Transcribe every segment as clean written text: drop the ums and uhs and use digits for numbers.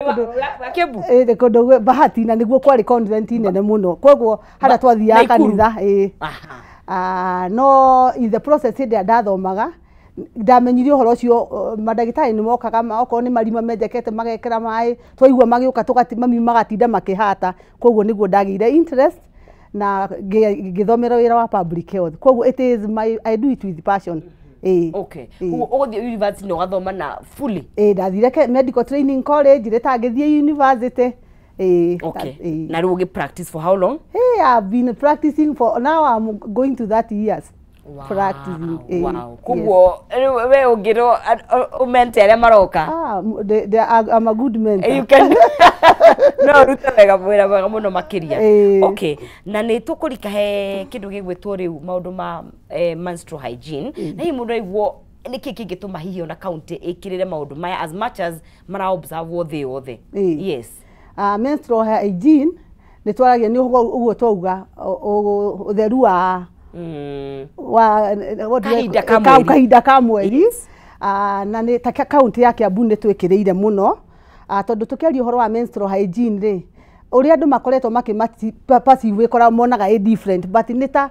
Kũndũ Kiambu? Ĩ, kũndũ Bahati, na nĩguo kwarĩ convent nene mũno, koguo harĩa twathiaga Naikuru? kanitha, ĩ. Ah, no in the process, hĩndĩ ĩrĩa ndathomaga, ndamenyire ũhoro ũcio, mandagĩtarĩ nĩ mokaga, okorwo nĩ marima menjekete magekĩra maĩ, twaigua magĩũka tũgati mami magatinda makĩhata. Koguo nĩguo ndagĩire interest na ngĩthomera wĩra wa public health. Koguo it is my I do it with passion, ĩ. Ĩ. Koguo ũgũthiĩ university na ũgathoma na fully? Ĩ, ndathire medical training college, rĩtangĩthiĩ university, ĩ. Ĩ. Na rĩu ũgĩ practice for how long? Hey, I've been practicing for now I'm going to 30 years practicing. Yes. Koguo rĩu we ũngĩrwo ũmente arĩa maroka? Ah, I'm a good mentor. You can no ũrute wega, wĩra mwega mũno makĩria. Okay, na nĩ tũkũrika he kĩndũ gĩgwĩtwo rĩu maũndũ ma menstrual hygiene, na hihi mũndũ aiguo nĩkĩ kĩngĩtũma hihi ona county ĩkĩrĩre maũndũ maya as much as mara observe thĩ yothe? Menstrual hygiene nĩ twaragia nĩ ũguo ũguo twauga ũtheru wa wa what do I- Kahinda ka mweri. Kahinda ka mweri. Ah, na nĩ ta kaunti ya Kiambu nĩ twĩkĩrĩire mũno. Ah, tondũ tũkĩaria ũhoro wa menstrual hygiene rĩ, ũrĩa andũ makoretwo makĩ perceive, ĩkora monaga ĩ different, but nĩ ta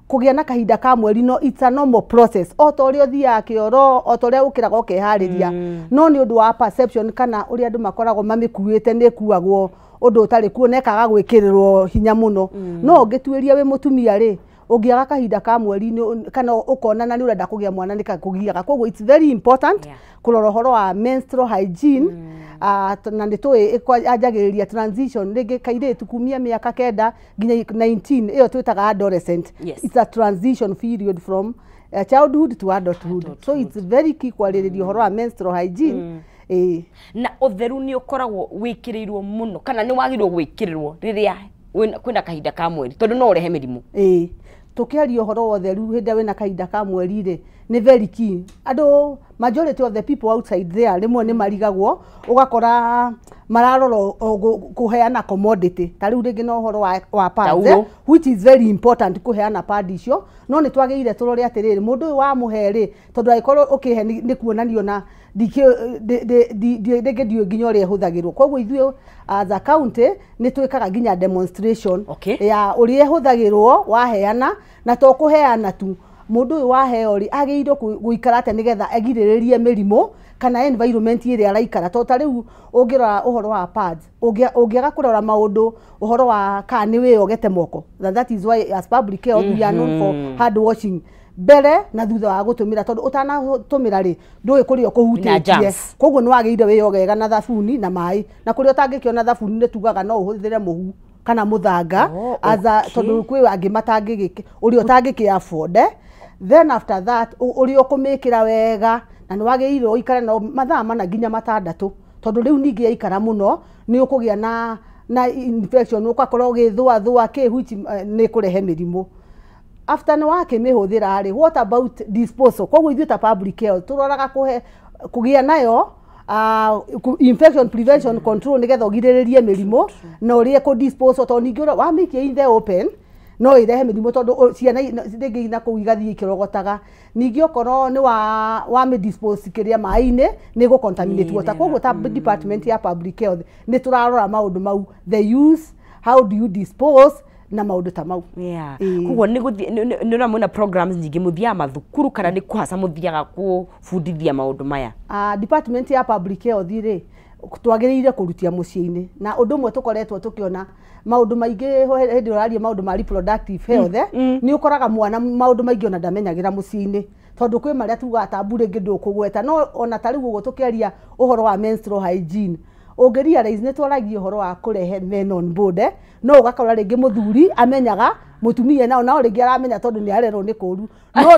kũgĩa na kahinda ka mweri, no it's a normal process, o ta ũrĩa ũthiaga kĩoro, o ta ũrĩa ũkĩraga ũkeharĩria. No nĩ ũndũ wa perception kana ũrĩa andũ makoragwo mamĩkuĩte, nĩ ĩkuagwo ũndũ ũtarĩ kuo na ĩkaga gwĩkĩrĩrwo hinya mũno. No ũngĩtuĩria wĩ mũtumia rĩ, ũngĩaga kahinda ka mweri kana ũkona na nĩ ũrenda kũgĩa mwana, nĩ kakũgiaga. Koguo it's very important kũrora ũhoro wa menstrual hygiene. Ah, na nĩ tũĩ yanjagĩrĩria transition rĩngĩ kairĩtu kumia mĩaka 9 nginya 19, ĩyo twĩtaga adolescent. It's a transition period from childhood to adulthood, so it's very key kwarĩrĩria ũhoro wa menstrual hygiene, ĩĩ. Na ũtheru nĩ ũkoragwo wĩkĩrĩirwo mũno kana nĩ wagĩrĩirwo gwĩkĩrĩrwo rĩrĩa kwĩna kahinda ka mweri, tondũ no ũrehe mĩrimũ? Ĩĩ, tũkĩaria ũhoro wa ũtheru hĩndĩ ĩrĩa wĩna kahinda ka mweri rĩ, nĩ very key. Andũ, majority of the people outside there, rĩmwe nĩ marigagwo, ũgakora mararora o kũheana commodity, ta rĩu rĩngĩ no ũhoro wa pads, Taulo. Which is very important kũheana pad icio, no nĩ twagĩrĩire tũrore atĩrĩrĩ, mũndũ ũyũ wamũhe rĩ, tondũ angĩkorwo ũkĩhe nĩ kuonanio na rĩngĩ ndiũĩ nginya ũrĩa ĩhũthagĩrwo. Koguo ithuĩ as a county nĩ twĩkaga nginya demonstration ya ũrĩa ĩhũthagĩrwo waheana, na to kũheana tu, mũndũ ũyũ waheo rĩ, agĩrĩirwo gũikara atĩa nĩgetha egirĩrĩrie mĩrimũ kana environment ĩrĩa araikara. Tondũ ta rĩu ũngĩrora ũhoro wa pads, ũngĩaga kũrora maũndũ ũhoro wa kana nĩ wĩyogete moko. That is why as public health we are known for hand washing mbere na thutha wa gũtũmĩra, tondũ ũtanatũmĩra rĩ, ndũĩ kũrĩa ũkũhutĩtie. Germs. Koguo nĩ wagĩrĩire wĩyoge wega na thabuni na maĩ, na kũrĩa ũtangĩkĩona thabuni, nĩ tugaga no ũhũthĩre mũhu kana mũthanga as a, tondũ kwĩ angĩ matangĩgĩkĩ ũrĩa ũtangĩkĩ afford. Then after that, ũrĩa ũkũmĩkĩra wega, na nĩ wagĩrĩirwo ũikare no mathaa 4 nginya 6, tondũ rĩu ningĩ yaikara mũno nĩ ũkũgĩa na infection, ũgakorwo ũgĩthũa thũa kĩ, which nĩ kũrehe mĩrimũ. After nĩ wakĩmĩhũthĩra rĩ, what about disposal? Koguo ithuĩ ta public health tũroraga kũhe kũgĩa nayo infection prevention control, nĩgetha ũgirĩrĩrie mĩrimũ, na ũrĩa kũ dispose, tondũ ningĩ wamĩikia in the open no ĩrehe mĩrimũ, tondũ ciana rĩngĩ na kũu igathiĩ ikĩrogotaga. Ningĩ okorwo nĩ wa wamĩ dispose kĩrĩa maĩ-inĩ, nĩ gũ contaminate water. Koguo ta department ya public health nĩ tũrarora maũndũ mau, the use, how do you dispose, na maũndũ ta mau. Ĩĩ. Koguo nĩ gũthiĩ nĩ ũrĩa mwĩna programs nyingĩ, mũthiaga mathukuru kana nĩ kũhaca mũthiaga kũbundithia maũndũ maya? Department ya public health rĩ, twagĩrĩire kũrutia mũciĩ-inĩ, na ũndũ ũmwe tũkoretwo tũkĩona maũndũ maingĩ hĩndĩ ĩrĩa ũraria maũndũ ma reproductive health, nĩ ũkoraga mwana maũndũ maingĩ ona ndamenyagĩra mũciĩ-inĩ, tondũ kwĩ marĩa tugaga tabu, rĩngĩ ndũkũgweta. No ona ta rĩu ũguo tũkĩaria ũhoro wa menstrual hygiene, ũngĩ realize nĩ twaragia ũhoro wa kũrehe men on board, no ũgakora rĩngĩ mũthuri amenyaga mũtumia nao nao rĩngĩ aramenya tondũ nĩ arerwo nĩ kũru, no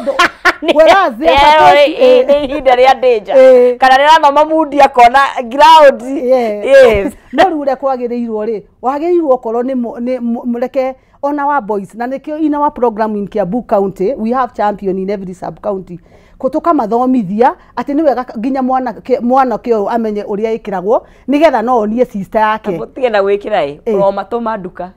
whereas they are supposed Nĩ ihinda rĩa danger kana rĩrathoma mundi akona ground. No rĩu ũrĩa kwagĩrĩirwo rĩ, wagĩrĩirwo okorwo nĩ mũreke ona wa boys, na nĩkĩo in our program in Kiambu County we have champion in every sub county, tũkamathomithia atĩ nĩ wega nginya mwanake ũyũ amenye ũrĩa ĩkĩragwo, nĩgetha no onie sister yake. Mũtige na gwĩkĩra ĩ, ũromatũma nduka.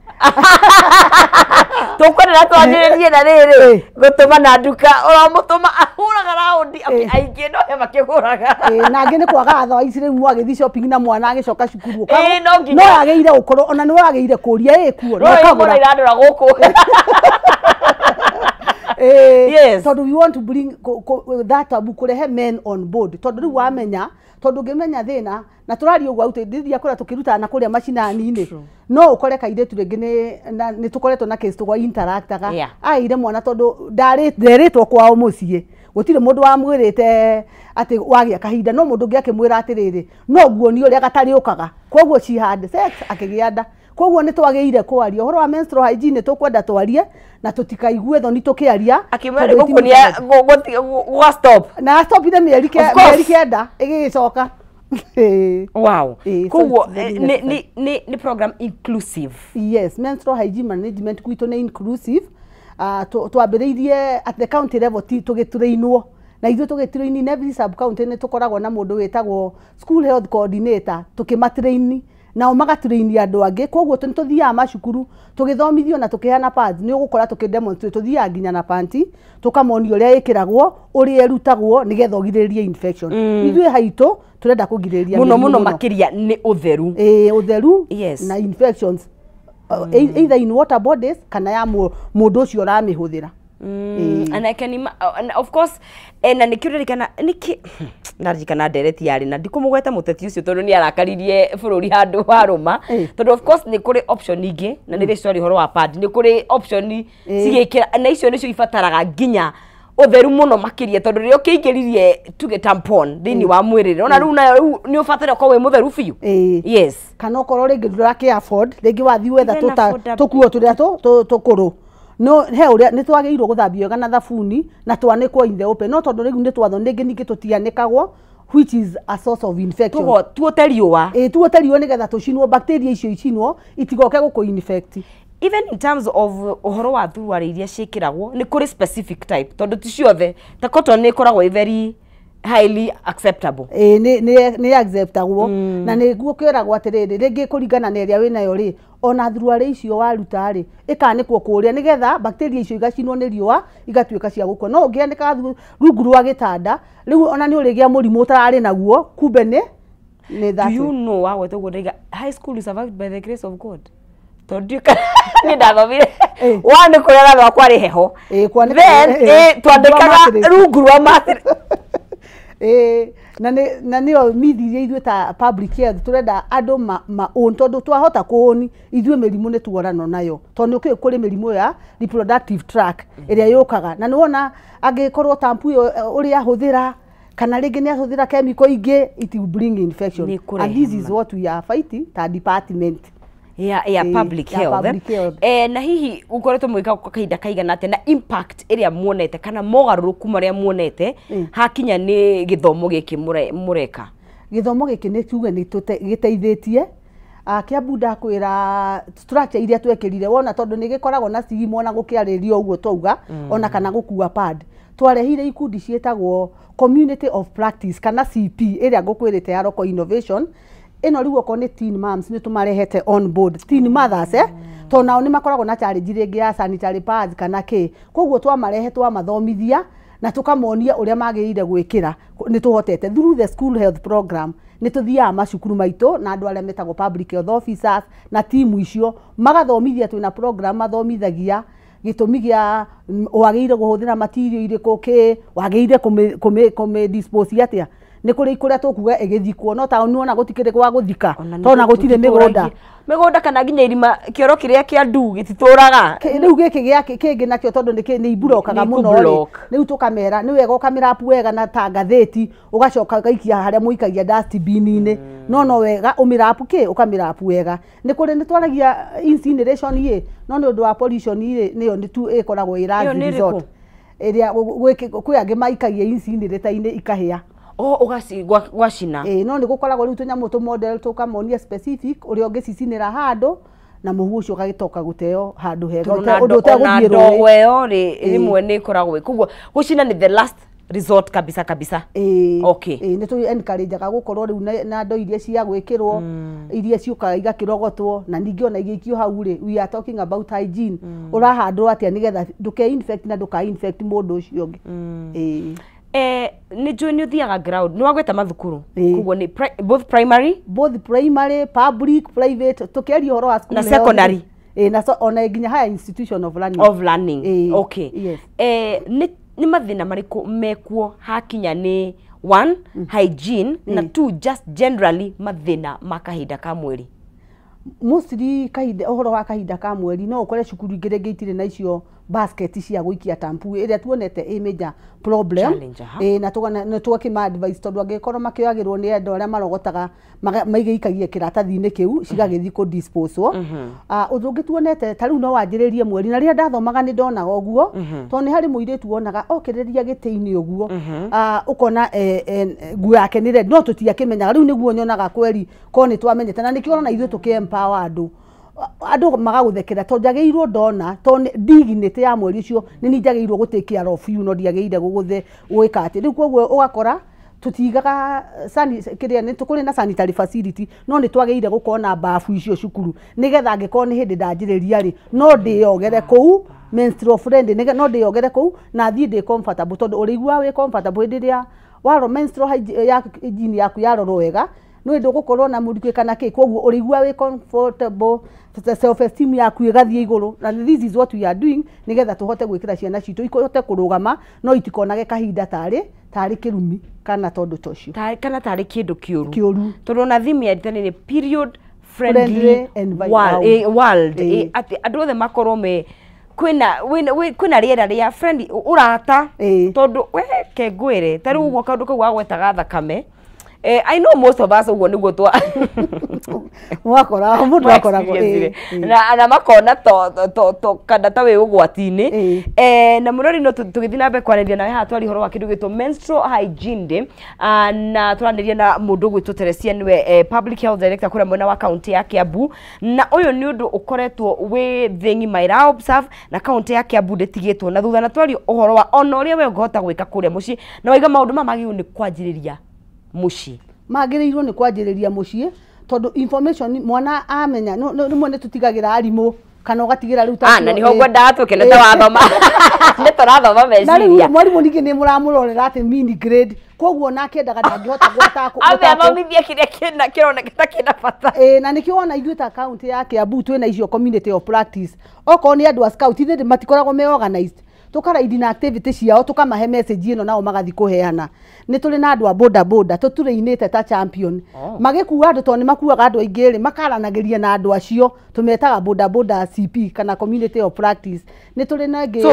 Tũkwendera twanjĩrĩrie na rĩrĩ gũtũma na nduka ũramũtũma ahũraga raundi aingĩ no he makĩgũraga. Na angĩ nĩ kwaga thaa ici rĩu mwagĩthiĩ shopping na mwana agĩcoka cukuru no no yagĩrĩire gũkorwo ona nĩ wagĩrĩire kũria ĩkuo no ũkagũra irandora gũkũ. Yes. Tondũ we want to bring that taboo kũrehe men on board tondũ rĩu wamenya tondũ ũngĩmenya thĩna na tũraria ũguo autĩndithia kũrĩa tũkĩrutana na kũrĩa macinani-inĩ no ũkore kairĩtu rĩngĩ nĩ tũkoretwo na case tũgwa interactaga aire mwana tondũ nderĩtwo kwao mũciĩ gũtirĩ mũndũ wamwĩrĩte atĩ wagĩa kahinda no mũndũ ũngĩ akĩmwĩra atĩrĩrĩ no nguonie ũrĩa gatarĩũkaga koguo she had sex akĩgĩa nda. Koguo nĩ twagĩrĩire kwaria ũhoro wa menstrual hygiene tũkwenda twarie na tũtikaigue thoni tũkĩaria akĩmwĩra gũkũ nĩ stop na stopire mĩeri 9 ĩgĩgĩcoka. Wow. Koguo nĩ program inclusive. Yes, menstrual hygiene management gwitũ nĩ inclusive. Twambĩrĩirie at the county level tũgĩtrainwo na ithuĩ tũgĩtrain in every sub county nĩ tũkoragwo na mũndũ wĩtagwo school health coordinator tũkĩmatrain nao magatrain andũ angĩ koguo nĩ tũthiaga macukuru tũgĩthomithio na tũkĩheana pads nĩ ũgũkora tũkĩdemonstrate tũthiaga nginya na panty tũkamonia ũrĩa ĩkĩragwo ũrĩa ĩrutagwo nĩgetha ũgirĩrĩrie infection. Ithuĩ haitũ tũrenda kũgirĩrĩria mũno mũno makĩria nĩ ũtheru. Ũtheru na infections either in water bodies kana ya mũndũ ũcio ũramĩhũthĩra. And I can and of course na nikio ririkana niki naririkana ndereti yarĩ na ndikumugweta mũteti ũcio tondũ nĩ arakaririe bũrũri handũ warũma tondũ of course nĩ kũrĩ option ingĩ na nĩ rĩcori ũhoro wa pad nĩ kũrĩ option cigĩkĩra na icio nĩcio ibataraga nginya ũtheru mũno makĩria tondũ rĩrĩa ũkĩingĩririe tuge tampon thĩinĩ wa mwĩrĩ ona rĩu nayo rĩu nĩ ũbataire ũkorwo wĩ mũtheru biũ. Yes. Kana okorwo rĩngĩ ndũrakĩ afford rĩngĩ wathiĩ wetha tũkuo tũrĩa tũkũrũ no he ũrĩa nĩ twagĩrĩirwo gũthambio wega na thabuni na twanĩkwo in the open no tondũ rĩu nĩ twatho rĩngĩ ningĩ tũtianĩkagwo which is a source of infection. Tuote riũa. Tuote riũa nĩgetha tũcinwo bacteria icio icinwo itigoke gũkũ infect. Even in terms of ũhoro wa thuruarĩ iria ciĩkĩragwo nĩ kũrĩ specific type tondũ ti ciothe ta cotton nĩ ĩkoragwo ĩ very highly acceptable. Nĩ acceptable na nĩguo kwĩragwo atĩrĩrĩ rĩngĩ kũringana na ĩrĩa wĩnayo rĩ ona thuruarĩ icio waruta rĩ ĩkanĩkwo kũrĩa nĩgetha bacteria icio igacinwo nĩ riũa igatuĩka cia gũkua no ũngĩanĩka rungu rwa gĩtanda rĩu ona nĩ ũrĩgĩa mũrimũ ũtararĩ naguo kumbe nĩ that. Do you know wagweta ũguo ndaiga high school is survived by the grace of God tondũ nĩ ndathomire wa nĩ kũrĩa rwa kwarĩ heho then twandĩkaga rungu rwa mattress. Na nĩyo mithirie ithuĩ ta public health tũrenda andũ ma own tondũ twahota kũũni ithuĩ mĩrimũ nĩ tuorano nayo tondũ nĩ kũrĩ mĩrimũ ya reproductive tract ĩrĩa yũkaga na nĩwona angĩkorwo tampu ĩyo ũrĩa ahũthĩra kana rĩngĩ nĩ ahũthĩra chemical ingĩ it will bring infection and this is what we are fighting ta department ya public health. Na hihi ukoretwo mwika kwa kahinda kaigana atĩa na impact ĩrĩa muonete kana mogarũrũku marĩa muonete hakinya nĩ gĩthomo gĩkĩ mũreka? Gĩthomo gĩkĩ nĩ tuge nĩ gĩteithĩtie Kiambu ndakwĩra structure iria twekĩrire wona tondũ nĩ gĩkoragwo na stigma ona gũkĩarĩrio ũguo twauga ona kana gũkua pad twarehire ikundi ciĩtagwo community of practice kana CP ĩrĩa ngũkwĩrĩte ya local innovation ĩno rĩu okorwo nĩ teen moms nĩ tũmarehete on board teen mothers tondũ nao nĩ makoragwo na challenge rĩngĩ ya sanitary pads kana kĩ koguo twamarehe twamathomithia na tũkamonia ũrĩa magĩrĩire gwĩkĩra nĩ tũhotete through the school health program nĩ tũthiaga macukuru maitũ na andũ arĩa metagwo public health officers na timu icio magathomithia twĩna program mathomithagia gĩtũmi gĩa wagĩrĩire kũhũthĩra material irĩkũ kĩ wagĩrĩire kũmĩ dispose atĩa nĩ kũrĩ kũrĩa tũkuga ĩgĩthikwo no taũni wona gũtikĩrĩ gwa gũthika tondũ gũtirĩ mĩgũnda kana nginya irima kĩoro kĩrĩa kĩa ndu gĩtitũraga rĩu gĩkĩ gĩa kĩngĩ nakĩo tondũ nĩ iburokaga mũno rĩ rĩu tũkamera nĩ wega ũkamĩrapu wega na ta ngathĩti ũgacoka ũgaikia harĩa mũikagia dustbin-inĩ no wega ũmĩrapu kĩ ũkamĩrapu wega nĩ kũrĩ nĩ twaragia incineration ĩ no nĩ ũndũ wa pollution ĩ nĩyo nĩ tu ĩkoragwo ĩ last resort ĩrĩa kwĩ angĩ maikagia incinerator-inĩ ikahĩa gwacina no nĩ gũkoragwo rĩu tũnyamũ tũ model tũkamonia specific ũrĩa ũngĩcicinĩra handũ na mũhu ũcio ũgagĩtoka gũteo handũ hega ũndũ ũtegũthiĩ rũĩ ndogo ĩyo rĩ rĩmwe nĩ ĩkoragwo koguo gũcina nĩ the last resort kabisa kabisa. Ĩĩ. Okay. Ĩĩ, nĩ tũ encourage-aga gũkorwo rĩu na ndo iria cia gwĩkĩrwo, iria ciũkaga igakĩrogotwo, na ningĩ ona igĩikio hau rĩ, we are talking about hygiene. Ũrahandwo atĩa nĩgetha ndũke infect na ndũka infect mũndũ ũcio ũngĩ. Ĩĩ. Nĩ njũĩ nĩ ũthiaga ground, nĩ wagweta mathukuru, Ĩĩ. koguo nĩ both primary, both primary, public, private, tũkĩaria ũhoro wa school na health. Secondary. Ĩĩ, na so, ona nginya higher institution of learning. Of learning. Ĩĩ. Okay. Yes. Nĩ mathĩna marĩkũ mekuo hakinya nĩ one, hygiene, na two, just generally mathĩna ma kahinda ka mweri? Mostly kahinda, ũhoro wa kahinda ka mweri, no ũkore cukuru ingĩ rĩngĩ itirĩ na icio basket cia gũikia tampu ĩrĩa tuonete ĩ major problem. Challenge, aha. Ĩ, na na tũgakĩma advice, tondũ angĩkorwo makĩoyagĩrwo nĩ andũ arĩa marogotaga, maigĩikagia kĩratathi-inĩ kĩu, cigagĩthiĩ kũ disposal. Ah, ũndũ ũngĩ tuonete, ta rĩu no wanjĩrĩrie mweri, na rĩrĩa ndathomaga nĩ ndonaga ũguo, tondũ nĩ harĩ mũirĩtu wonaga okĩrĩria gĩtĩ-inĩ ũguo, ũkona nguo yake nĩ red, no tũtiakĩmenyaga. Rĩu nĩguo nyonaga kweri korwo nĩ twamenyete, na nĩkĩo ũrona ithuĩ tũkĩ empower andũ, andũ magagũthekera, tondũ njagĩrĩirwo ndona, tondũ dignity ya mweri ũcio nĩ niĩ njagĩrĩirwo gũ take care of you, no ndiagĩrĩire gũgũthe gwĩka atĩ rĩu. Koguo ũgakora tũtigaga kĩrĩa nĩ tũkũrĩ na sanitary facility, no nĩ twagĩrĩire gũkorwo na bafu icio cukuru, nĩgetha angĩkorwo nĩ hĩndĩ ndanjĩrĩria rĩ, no ndĩyogere kũu, menstrual friend, no ndĩyogere kũu na thiĩ ndĩ comfortable, tondũ ũrĩiguaga wĩ comfortable hĩndĩ ĩrĩa waro menstrual hygiene yaku yarorwo wega, nĩ ndũgũkorwo na mũrukĩ kana kĩ. Koguo ũrĩiguaga wĩ comfortable, self esteem yaku ĩgathiĩ igũrũ. Na this is what we are doing, nĩgetha tũhote gwĩkĩra ciana citũ ihote kũrũgama, no itikonage kahinda tarĩ kĩrumi kana tondũ ta ũcio. Kana tarĩ kĩndũ kĩũru. Kĩũru. Tondũ ona theme ya ritani nĩ period friendly friendly environment. World, atĩ andũ othe makorwo me kwĩna rĩera rĩa friendly, ũrata. Tondũ we ke ngwĩre, ta rĩu ũguo kaũndũ kau wagwetaga thakame, I know most of us ũguo nĩguo twa Mwakora mũndũ akoragwo experience rĩ. Na makona to kana ta wĩ ũgwati-inĩ. Na mũrori, no tũgĩthiĩ na mbere kwarĩria nawe haha, twari ũhoro wa kĩndũ gĩtwo Menstrual Hygiene Day. Ah, na tũranĩria na mũndũ ũgwĩtwo Teresia, nĩwe public health director kũrĩa mwena wa kaunti ya Kiambu. Na ũyũ nĩ ũndũ ũkoretwo wĩ thĩ ng'ima ĩra observe, na kaunti ya Kiambu ndĩtigĩtwo na thutha. Na twaria ũhoro wa ona ũrĩa we ũngĩhota gwĩka kũrĩa mũciĩ, na waiga maũndũ maya magĩrĩirwo nĩ kwanjĩrĩria mũciĩ. Magĩrĩirwo nĩ kwanjĩrĩria mũciĩ, tondũ information mwana amenya rĩmwe nĩ tũtigagĩra arimũ, kana ũgatigĩra rĩu ta Ah, na niho ngwendaga tũke, nĩ ta wathoma, nĩ tũrathoma Na rĩu meciria. mwarimũ ningĩ nĩ mũramũrorera atĩ mini grade, koguo nake endaga ndangĩhota gwata Ambe athomithie kĩrĩa kĩna kĩroneka ta kĩna bata. Ĩĩ, na nĩkĩo wona ithuĩ ta kaunti ya Kiambu twĩna icio community of practice. Okorwo nĩ andũ a scout, ithuĩ matikoragwo me organized, tũkaraidi na activity ciao, tũkamahe message ĩno, nao magathiĩ kũheana. Nĩ tũrĩ na andũ a boda boda tũtũrĩinĩte ta champion. Oh. Magĩkua andũ, tondũ nĩ makuaga andũ aingĩ rĩ, makaranagĩria na andũ acio, tũmetaga boda boda CP kana community of practice. Nĩ tũrĩ na ĩngĩ. So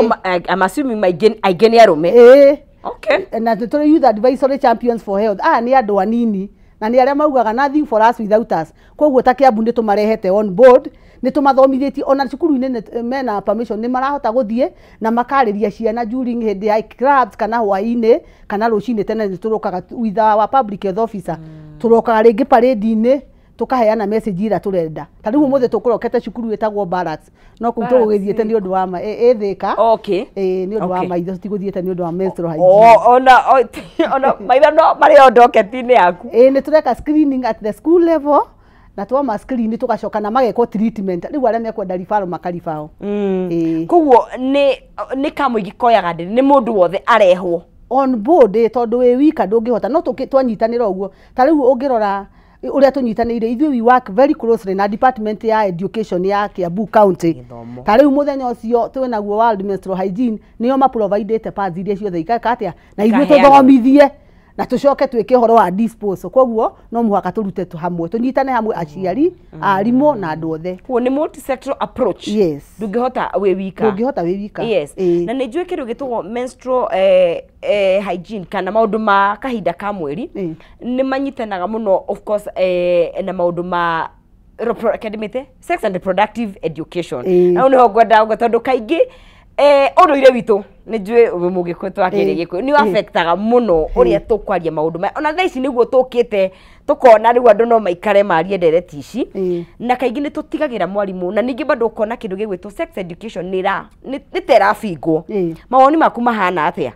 I'm assuming maingĩ aingĩ nĩ arũme. Ĩĩ. Okay. Na nĩ tũrĩ youth advisory champions for health. Aya nĩ andũ anini, na nĩ arĩa maugaga nothing for us without us. Koguo ta Kiambu nĩ tũmarehete on board, nĩ tũmathomithĩtie, ona cukuru-inĩ mena permission, nĩ marahota gũthiĩ na makarĩria ciana during hĩndĩ ya clubs, kana hwaĩ-inĩ, kana rũcinĩ tene. Nĩ tũrokaga with our public health officer, tũrokaga rĩngĩ parade-inĩ, tũkaheana message ĩrĩa tũrenda. Ta rĩu ũmũthĩ tũkũrokete cukuru ĩtagwo Barracks, no kũu Barracks. Tũgũgĩthiĩte nĩ ũndũ wa ĩ Thĩka. Okay. Ĩĩ, nĩ ũndũ wa Okay. maitho, tũtigũthiĩte nĩ ũndũ wa menstrual hygiene. O, ona maitho no marĩ o ndoketi-inĩ yaku. Ĩĩ, nĩ tũreka screening at the school level, na twama screen tũgacoka na magekwo treatment. Rĩu arĩa mekwenda referral makaribao. Ĩĩ. Koguo nĩ kamũingĩ koyaga ndĩrĩ nĩ mũndũ wothe arehwo on board. Ĩ, tondũ wĩ wika ndũngĩhota, no twanyitanĩra ũguo, ta rĩu ũngĩrora ũrĩa tũnyitanĩire ithuĩ, we work very closely na department ya education ya Kiambu County. Gĩthomo. Ta rĩu mũthenya ũcio twĩnaguo World Menstrual Hygiene, nĩo maprovidĩte pads iria ciothe ikaka atĩa, na ithuĩ Ikaheanwo. tũthomithie na tũcoke twĩke ũhoro wa disposal. Koguo no mũhaka tũrute tu hamwe, tũnyitane hamwe, aciari, arimũ na andũ othe. Koguo nĩ multi-sectoral approach. Yes. Ndũngĩhota wĩ wika. Ndũngĩhota wĩ wika. Yes. Ĩĩ. Na nĩ njũĩ kĩndũ gĩtagwo menstrual hygiene kana maũndũ ma kahinda ka mweri nĩ manyitanaga mũno, of course, na maũndũ ma academic, sex and reproductive education. Ĩĩ. Hau nĩho ngwendaga gũka, tondũ kaingĩ ũndũire witũ, nĩ njũĩ wĩ mũgĩkũyũ, twakĩrĩ gĩkũyũ, nĩ affectaga mũno ũrĩa tũkwaria maũndũ maya. Ona thaa ici nĩguo tũkĩte tũkona rĩu andũ no maikare marie ndereti ici. Na kaingĩ nĩ tũtigagĩra mwarimũ, na ningĩ bado ũkona kĩndũ gĩgwĩtwo sex education nĩ ta ĩrabingwo. Mawoni maku mahana atĩa?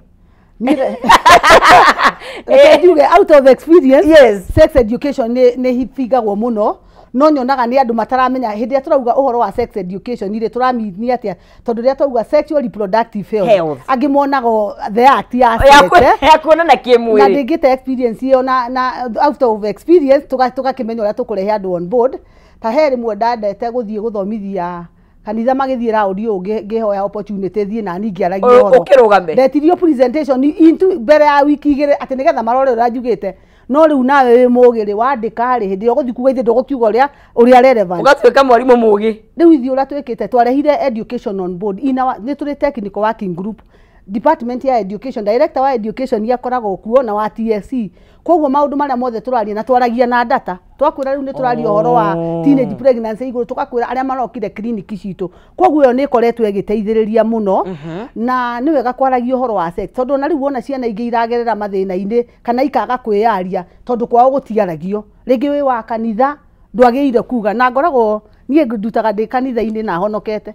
Reke njuge out of experience, Yes. sex education nĩ hibingagwo mũno, no nyonaga nĩ andũ mataramenya hĩndĩ ĩrĩa tũrauga ũhoro wa sex education rĩ, tũramini atĩa? Tondũ rĩrĩa twauga sexual reproductive health, Health. angĩ monaga the act ya Ya sex, eh? ya kuonana Na kĩmwĩrĩ. ndĩngĩte experience ĩyo na out of experience tũgakĩmenya ũrĩa tũkũrehe andũ on board. Ta he rĩmwe ndandete gũthiĩ gũthomithia kanitha, magĩthiĩ raũndi ũũ, ngĩhoya opportunity thiĩ nani ngĩaragia ũhoro. Ũkĩrũgame. Ndetirio presentation into mbere ya wiki 2 atĩ nĩgetha marore ũrĩa njugĩte. No rĩu nawe wĩ mũgĩ rĩ, wandĩka rĩ, hĩndĩ ĩyo ũgũthiĩ kuga ithe ndũgũkiuga ũrĩa relevant. Ũgatuĩka mwarimũ mũgĩ. Rĩu ithuĩ ũrĩa twĩkĩte, twarehire education on board in our, nĩ tũrĩ technical working group, department ya education, director wa education nĩ akoragwo kuo na wa TSC. Koguo maũndũ marĩa mothe tũraria na twaragia na data, twakwĩra rĩu nĩ tũraria ũhoro wa teenage pregnancy igũrũ, tũgakwĩra arĩa marokire clinic citũ. Koguo ĩyo nĩ ĩkoretwo ĩgĩteithĩrĩria mũno, na nĩ wega kwaragia ũhoro wa sex, tondũ ona rĩu wona ciana ingĩ iragerera mathĩna-inĩ kana ikaga kwĩyaria tondũ kwao gũtiaragio. Rĩngĩ wĩ wa kanitha ndwagĩrĩire kuga, na ngoragwo niĩ ndutaga ndĩ kanitha-inĩ na honokete.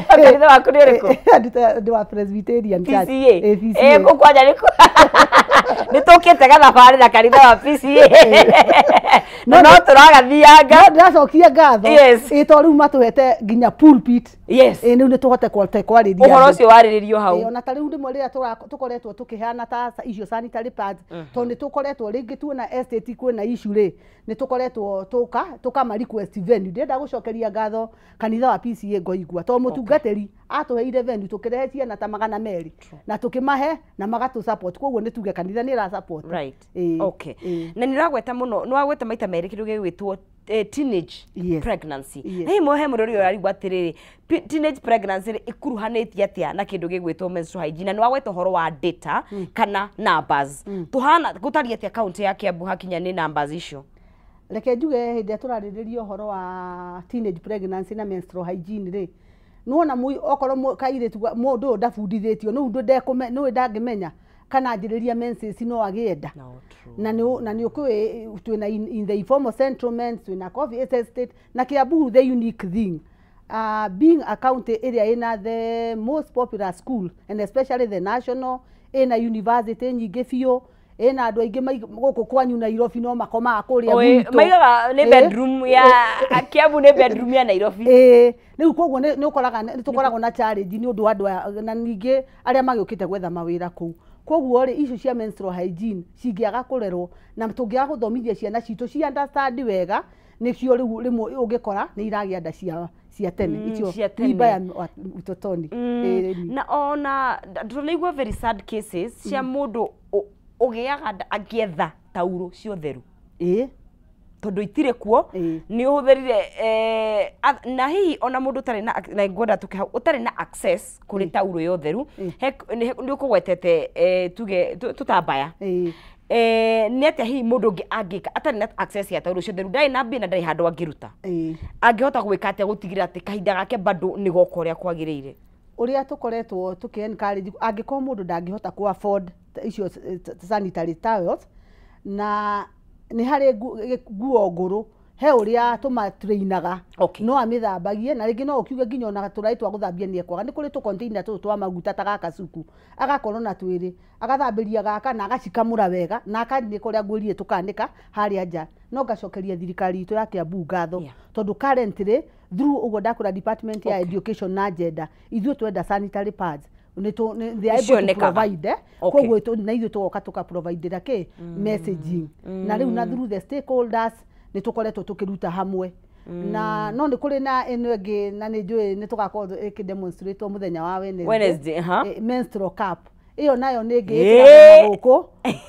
Kanitha waku nĩ ũrĩkũ? Ndĩ wa Presbyterian Church. PCA. Eh, PCA. Eh, kũ kwanja nĩ nĩ tũkĩte gathabarĩ na kanitha wa PCA na no tũragathianga. No ndĩracokia ngatho. Yes. Ĩ, to rĩu matũhete nginya pulpit. Yes. Ĩ, rĩu nĩ tũhote kwarĩria Ũhoro andũ. ũcio warĩrĩrio hau. Ĩ, ona ta rĩu rĩmwe rĩrĩa tũkoretwo tũkĩheana ta icio sanitary pads, tondũ nĩ tũkoretwo rĩngĩ tuona estate kwĩna issue rĩ, nĩ tũkoretwo tũka tũkama request venue. Ndĩrenda gũcokeria ngatho kanitha wa PCA Ngoigua, tondũ mũtungatĩri atũheire venue, tũkĩrehe ciana ta 200 na tũkĩmahe na magatũ support. Koguo nĩ tuge kanitha nĩ ĩra support. Right. Ĩ, Okay. ĩ. Na nĩ ũragweta mũno, nĩ wagweta maita merĩ kĩndũ gĩgwĩtwo teenage pregnancy. Na hihi he mũndũ ũrĩa ũrarigwo atĩrĩrĩ, teenage pregnancy rĩ, ĩkuruhanĩtie atĩa na kĩndũ gĩgwĩtwo menstrual hygiene? Na nĩ wagweta ũhoro wa data kana numbers, tũhana gũtariĩ atĩa kaunti ya Kiambu hakinya nĩ numbers icio? Reke njuge hĩndĩ ĩrĩa tũrarĩrĩria ũhoro wa teenage pregnancy na menstrual hygiene rĩ, nĩwona okorwo kairĩtu mũndũ ũyũ ndabundithĩtio, nĩ ũndũ nĩũĩ ndangĩmenya kana anjĩrĩria menses no agĩe nda. No, true. Na nĩ ũkũĩ twĩna in the informal settlements, twĩna coffee estate, na Kiambu the unique thing, being a county ĩrĩa ĩna the most popular school and especially the national, ĩna university nyingĩ biũ, ĩna andũ aingĩ gũkũ kwanyu Nairobi no makomaga kũrĩa gwitũ. Maigaga nĩ bedroom ya Kiambu, nĩ bedroom ya Nairobi. Ĩĩ, rĩu koguo nĩ ũkoraga nĩ tũkoragwo na challenge nĩ ũndũ wa andũ aya, na ningĩ arĩa magĩũkĩte gwetha mawĩra kũu. Koguo rĩ, icio cia menstrual hygiene cingĩaga kũrerwo na tũngĩaga gũthomithia ciana citũ ci understand wega, nĩcio rĩu rĩmwe ũngĩkora nĩ iragĩa nda cia tene, icio cia tene. Mimba ya utotoni. Ĩĩ. Na ona tũnaigua very sad cases cia mũndũ ũgĩaga nda angĩetha tauro cia ũtheru, tondũ itirĩ kuo. Nĩ ũhũthĩrire na hihi ona mũndũ ũtarĩ na, na ngwenda tũke hau, ũtarĩ na access kũrĩ tauro ya ũtheru, nĩ ũkũgwetete tuge tũtambaya. Nĩ atĩa hihi mũndũ ũngĩ angĩka atarĩ na access ya tauro cia ũtheru, ndarĩ na mbia na ndarĩ handũ angĩruta, angĩhota gwĩka atĩa gũtigĩrĩra atĩ kahinda gake bado nĩ goka ũrĩa kwagĩrĩire? Ũrĩa tũkoretwo tũkĩ encourage, angĩkorwo mũndũ ndangĩhota kũ afford icio sanitary towels, na nĩ harĩ nguo ngũrũ, he ũrĩa tũmatrainaga, no amĩthambagie, na rĩngĩ no ũkiuge nginya ona tũraĩ twa gũthambia nĩ ekwaga. Nĩ kũrĩ tũ container tũtũ twa maguta ta gaka cuku, agakorwo na twĩrĩ, agathambĩria gaka na agacikamũra wega na akanĩka ũrĩa ngwĩrire tũkanĩka harĩa nja. No ngacokeria thirikari itũ ya Kiambu ngatho, tondũ currently through ũguo ndakwĩra department ya education na gender, ithuĩ twenda sanitary pads nĩ they are able to Nĩcionekaga. provide, eh. Koguo na ithuĩ tũgoka tũkaprovidera kĩ messaging, na rĩu na through the stakeholders nĩ tũkoretwo tũkĩruta hamwe. Na no nĩ kũrĩ na ĩno ĩngĩ, na nĩ njũĩ nĩ tũgakorwo ĩkĩdemonstrate mũthenya wa Wednesday. Wednesday, ha? Menstrual cup ĩyo nayo nĩ ĩngĩ ĩkĩragwo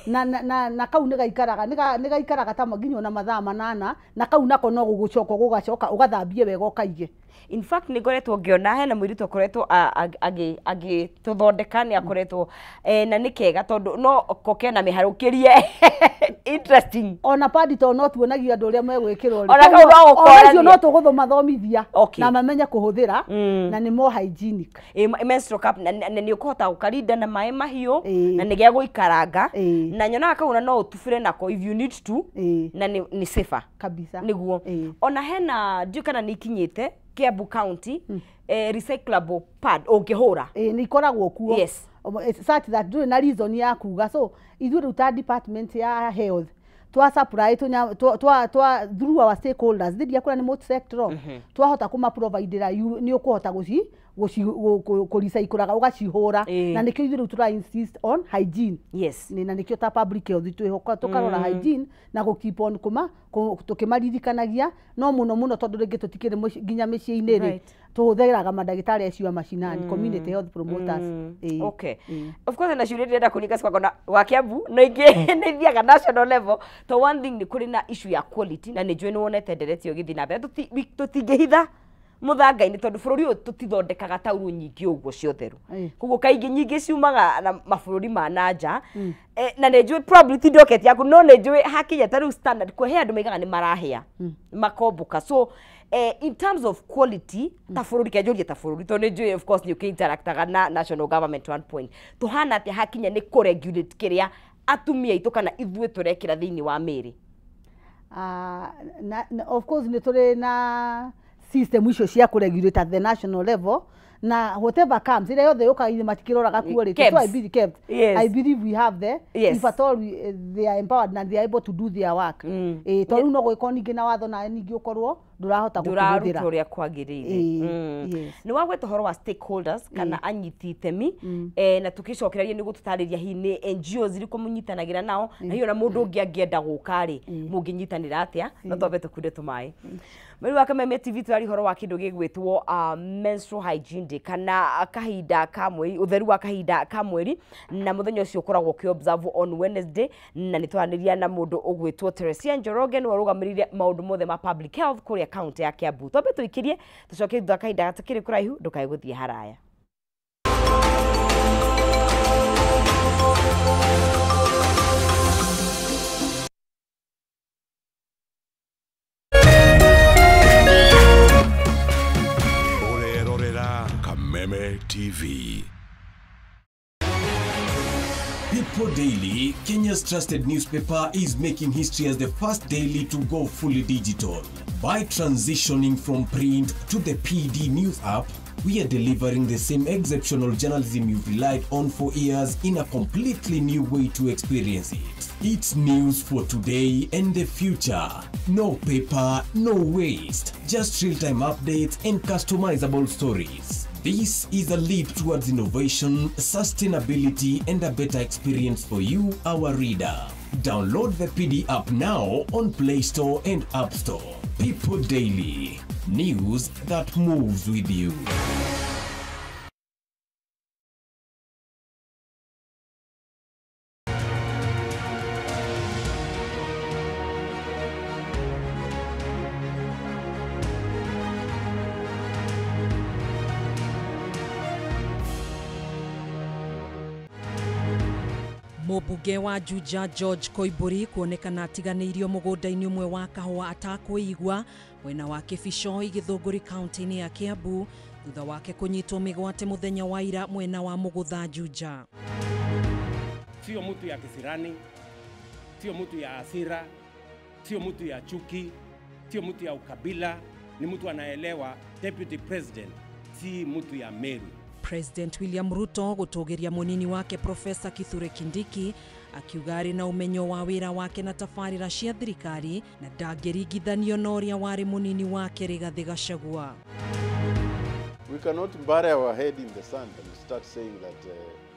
na gũkũ na kau nĩ gaikaraga nĩ gaikaraga ta nginya ona mathaa 8, na kau nako no gũgũcoka gũgacoka ũgathambie wega ũkaige. In fact, nĩ ngoretwo ngĩona hena mũirĩtu akoretwo agĩtũthondeka, nĩ akoretwo na nĩ kega tondũ no ko kena mĩharũkĩrie interesting. Ona padi to no tuonagia andũ ũrĩa megwĩkĩrwo rĩ. Ona kau no Ona icio gũkorania. no tũgũmathomithia na mamenye kũhũthĩra, na nĩ more hygienic. Menstrual cup na nĩ ũkũhota gũkarinda na maĩ mahiũ, na nĩ gĩa gũikaranga, na nyonaga kau na no ũtubĩre nako if you need to, na nĩ safer. Kabisa. Nĩguo. Ona hena, ndiũ kana nĩ ikinyĩte Kiambu County, recyclable pad ũngĩhũra? Ĩĩ, nĩ ikoragwo kuo. Such that ndũrĩ na reason ya kuga. So ithuĩ rĩu ta department ya health twa supply twa through our stakeholders thidi yakura ni multi sectoral, twahota kuma providera ni ukuhota guci kũrecyclaga ũgacihũra. Na nĩkĩo ithuĩ rĩu tũra insist on hygiene. Na nĩkĩo ta public health twĩhoka tũkarora hygiene na gũ keep on kuma tũkĩmaririkanagia, no mũno mũno tondũ rĩngĩ tũtikĩrĩ nginya mĩciĩ-inĩ rĩ, tũhũthĩraga mandagĩtarĩ acio a macinani, community health promoters. Okay. Of course na ciũria ndĩrenda kũringa cikwakona wa Kiambu no ingĩ nĩ ithiaga national level. To one thing nĩ kũrĩ na issue ya quality, na nĩ njũĩ nĩ wonete ndereti ĩyo ĩgĩthiĩ na mbere. Tũtingĩhitha mũthanga-inĩ tondũ bũrũri ũyũ tũtithondekaga taurũ nyingĩ ũguo cia ũtheru, koguo kaingĩ nyingĩ ciumaga na mabũrũri ma na nja. Na nĩ njũĩ probably ti docket yaku, no nĩ njũĩ hakinya ta rĩu standard kwe he andũ maigaga nĩ marahĩa makomboka. So in terms of quality ta bũrũri, kenjũrie ta bũrũri tondũ nĩ njũĩ of course nĩ ũkĩ-interactaga na national government one point, tũhana atĩa hakinya nĩ kũ-regulate kĩrĩa atumia aitũ kana ithuĩ tũrekĩra thĩinĩ wa mĩĩrĩ? Of course nĩ tũrĩ na system icio cia kũregulate at the national level, na whatever comes ĩrĩa yothe yũkaga ithuĩ matikĩroraga quality. So I believe kept. Yes. I believe we have the if at all they are empowered and they are able to do their work. To rĩu no gũgĩkorwo ningĩ na watho na ningĩ ũkorwo ndũrahota ndũraruta gũkĩhũthĩra. Ũrĩa kwagĩrĩire. Yes. Nĩ wagweta ũhoro wa stakeholders kana anyiti itemi, na tũkĩcokereria nĩ gũtũtarĩria hihi nĩ NGOs irĩkũ mũnyitanagĩra nao, na hihi ona mũndũ ũngĩ angĩenda gũka rĩ, mũngĩnyitanĩra atĩa? No twambe tũkunde tũmaĩ. Mweri wa Kameme TV tũraria ũhoro wa kĩndũ gĩgwĩtwo menstrual hygiene day, kana kahinda ka mweri, ũtheru wa kahinda ka mweri, na mũthenya ũcio ũkoragwo ũkĩ observe on Wednesday, na nĩ twaranĩria na mũndũ ũgwĩtwo Teresia Njoroge, nĩwe ũrũgamĩrĩire maũndũ mothe ma public health kũrĩa kaunti ya Kiambu. Twambe tũikĩrie, tũcoke thutha wa kahinda gatakĩrĩ kũraihu. Ndũkae gũthiĩ haraya. Ũrerorera Kameme TV. People Daily, Kenya's trusted newspaper, is making history as the first daily to go fully digital. By transitioning from print to the PD News app, we are delivering the same exceptional journalism you've relied on for years in a completely new way to experience it. It's news for today and the future. No paper, no waste. Just real-time updates and customizable stories. This is a leap towards innovation, sustainability, and a better experience for you, our reader. Download the PD app now on Play Store and App Store. People Daily, news that moves with you. Mũmbunge wa Juja George Koimburi kuonekana atiganĩirio mũgũnda-inĩ ũmwe wa kahũa atakwĩigua mwena wa Kĩbicoi, Gĩthũngũri, kaunti-inĩ ya Kiambu, thutha wake kũnyitwo mĩgwate mũthenya wa ira mwena wa Mũgũtha, Juja. Sio mtu ya kisirani, sio mtu ya hasira, sio mtu ya chuki, sio mtu ya ukabila, ni mtu anaelewa deputy president si mtu ya Meru. President William Ruto gũtũgĩria mũnini wake Profesa Kithure Kindiki, akiuga arĩ na ũmenyo wa wĩra wake na tabarĩra cia thirikari na ndangĩringithanio na ũrĩa warĩ mũnini wake Rigathĩ Gachagua. We cannot bury our head in the sand and start saying that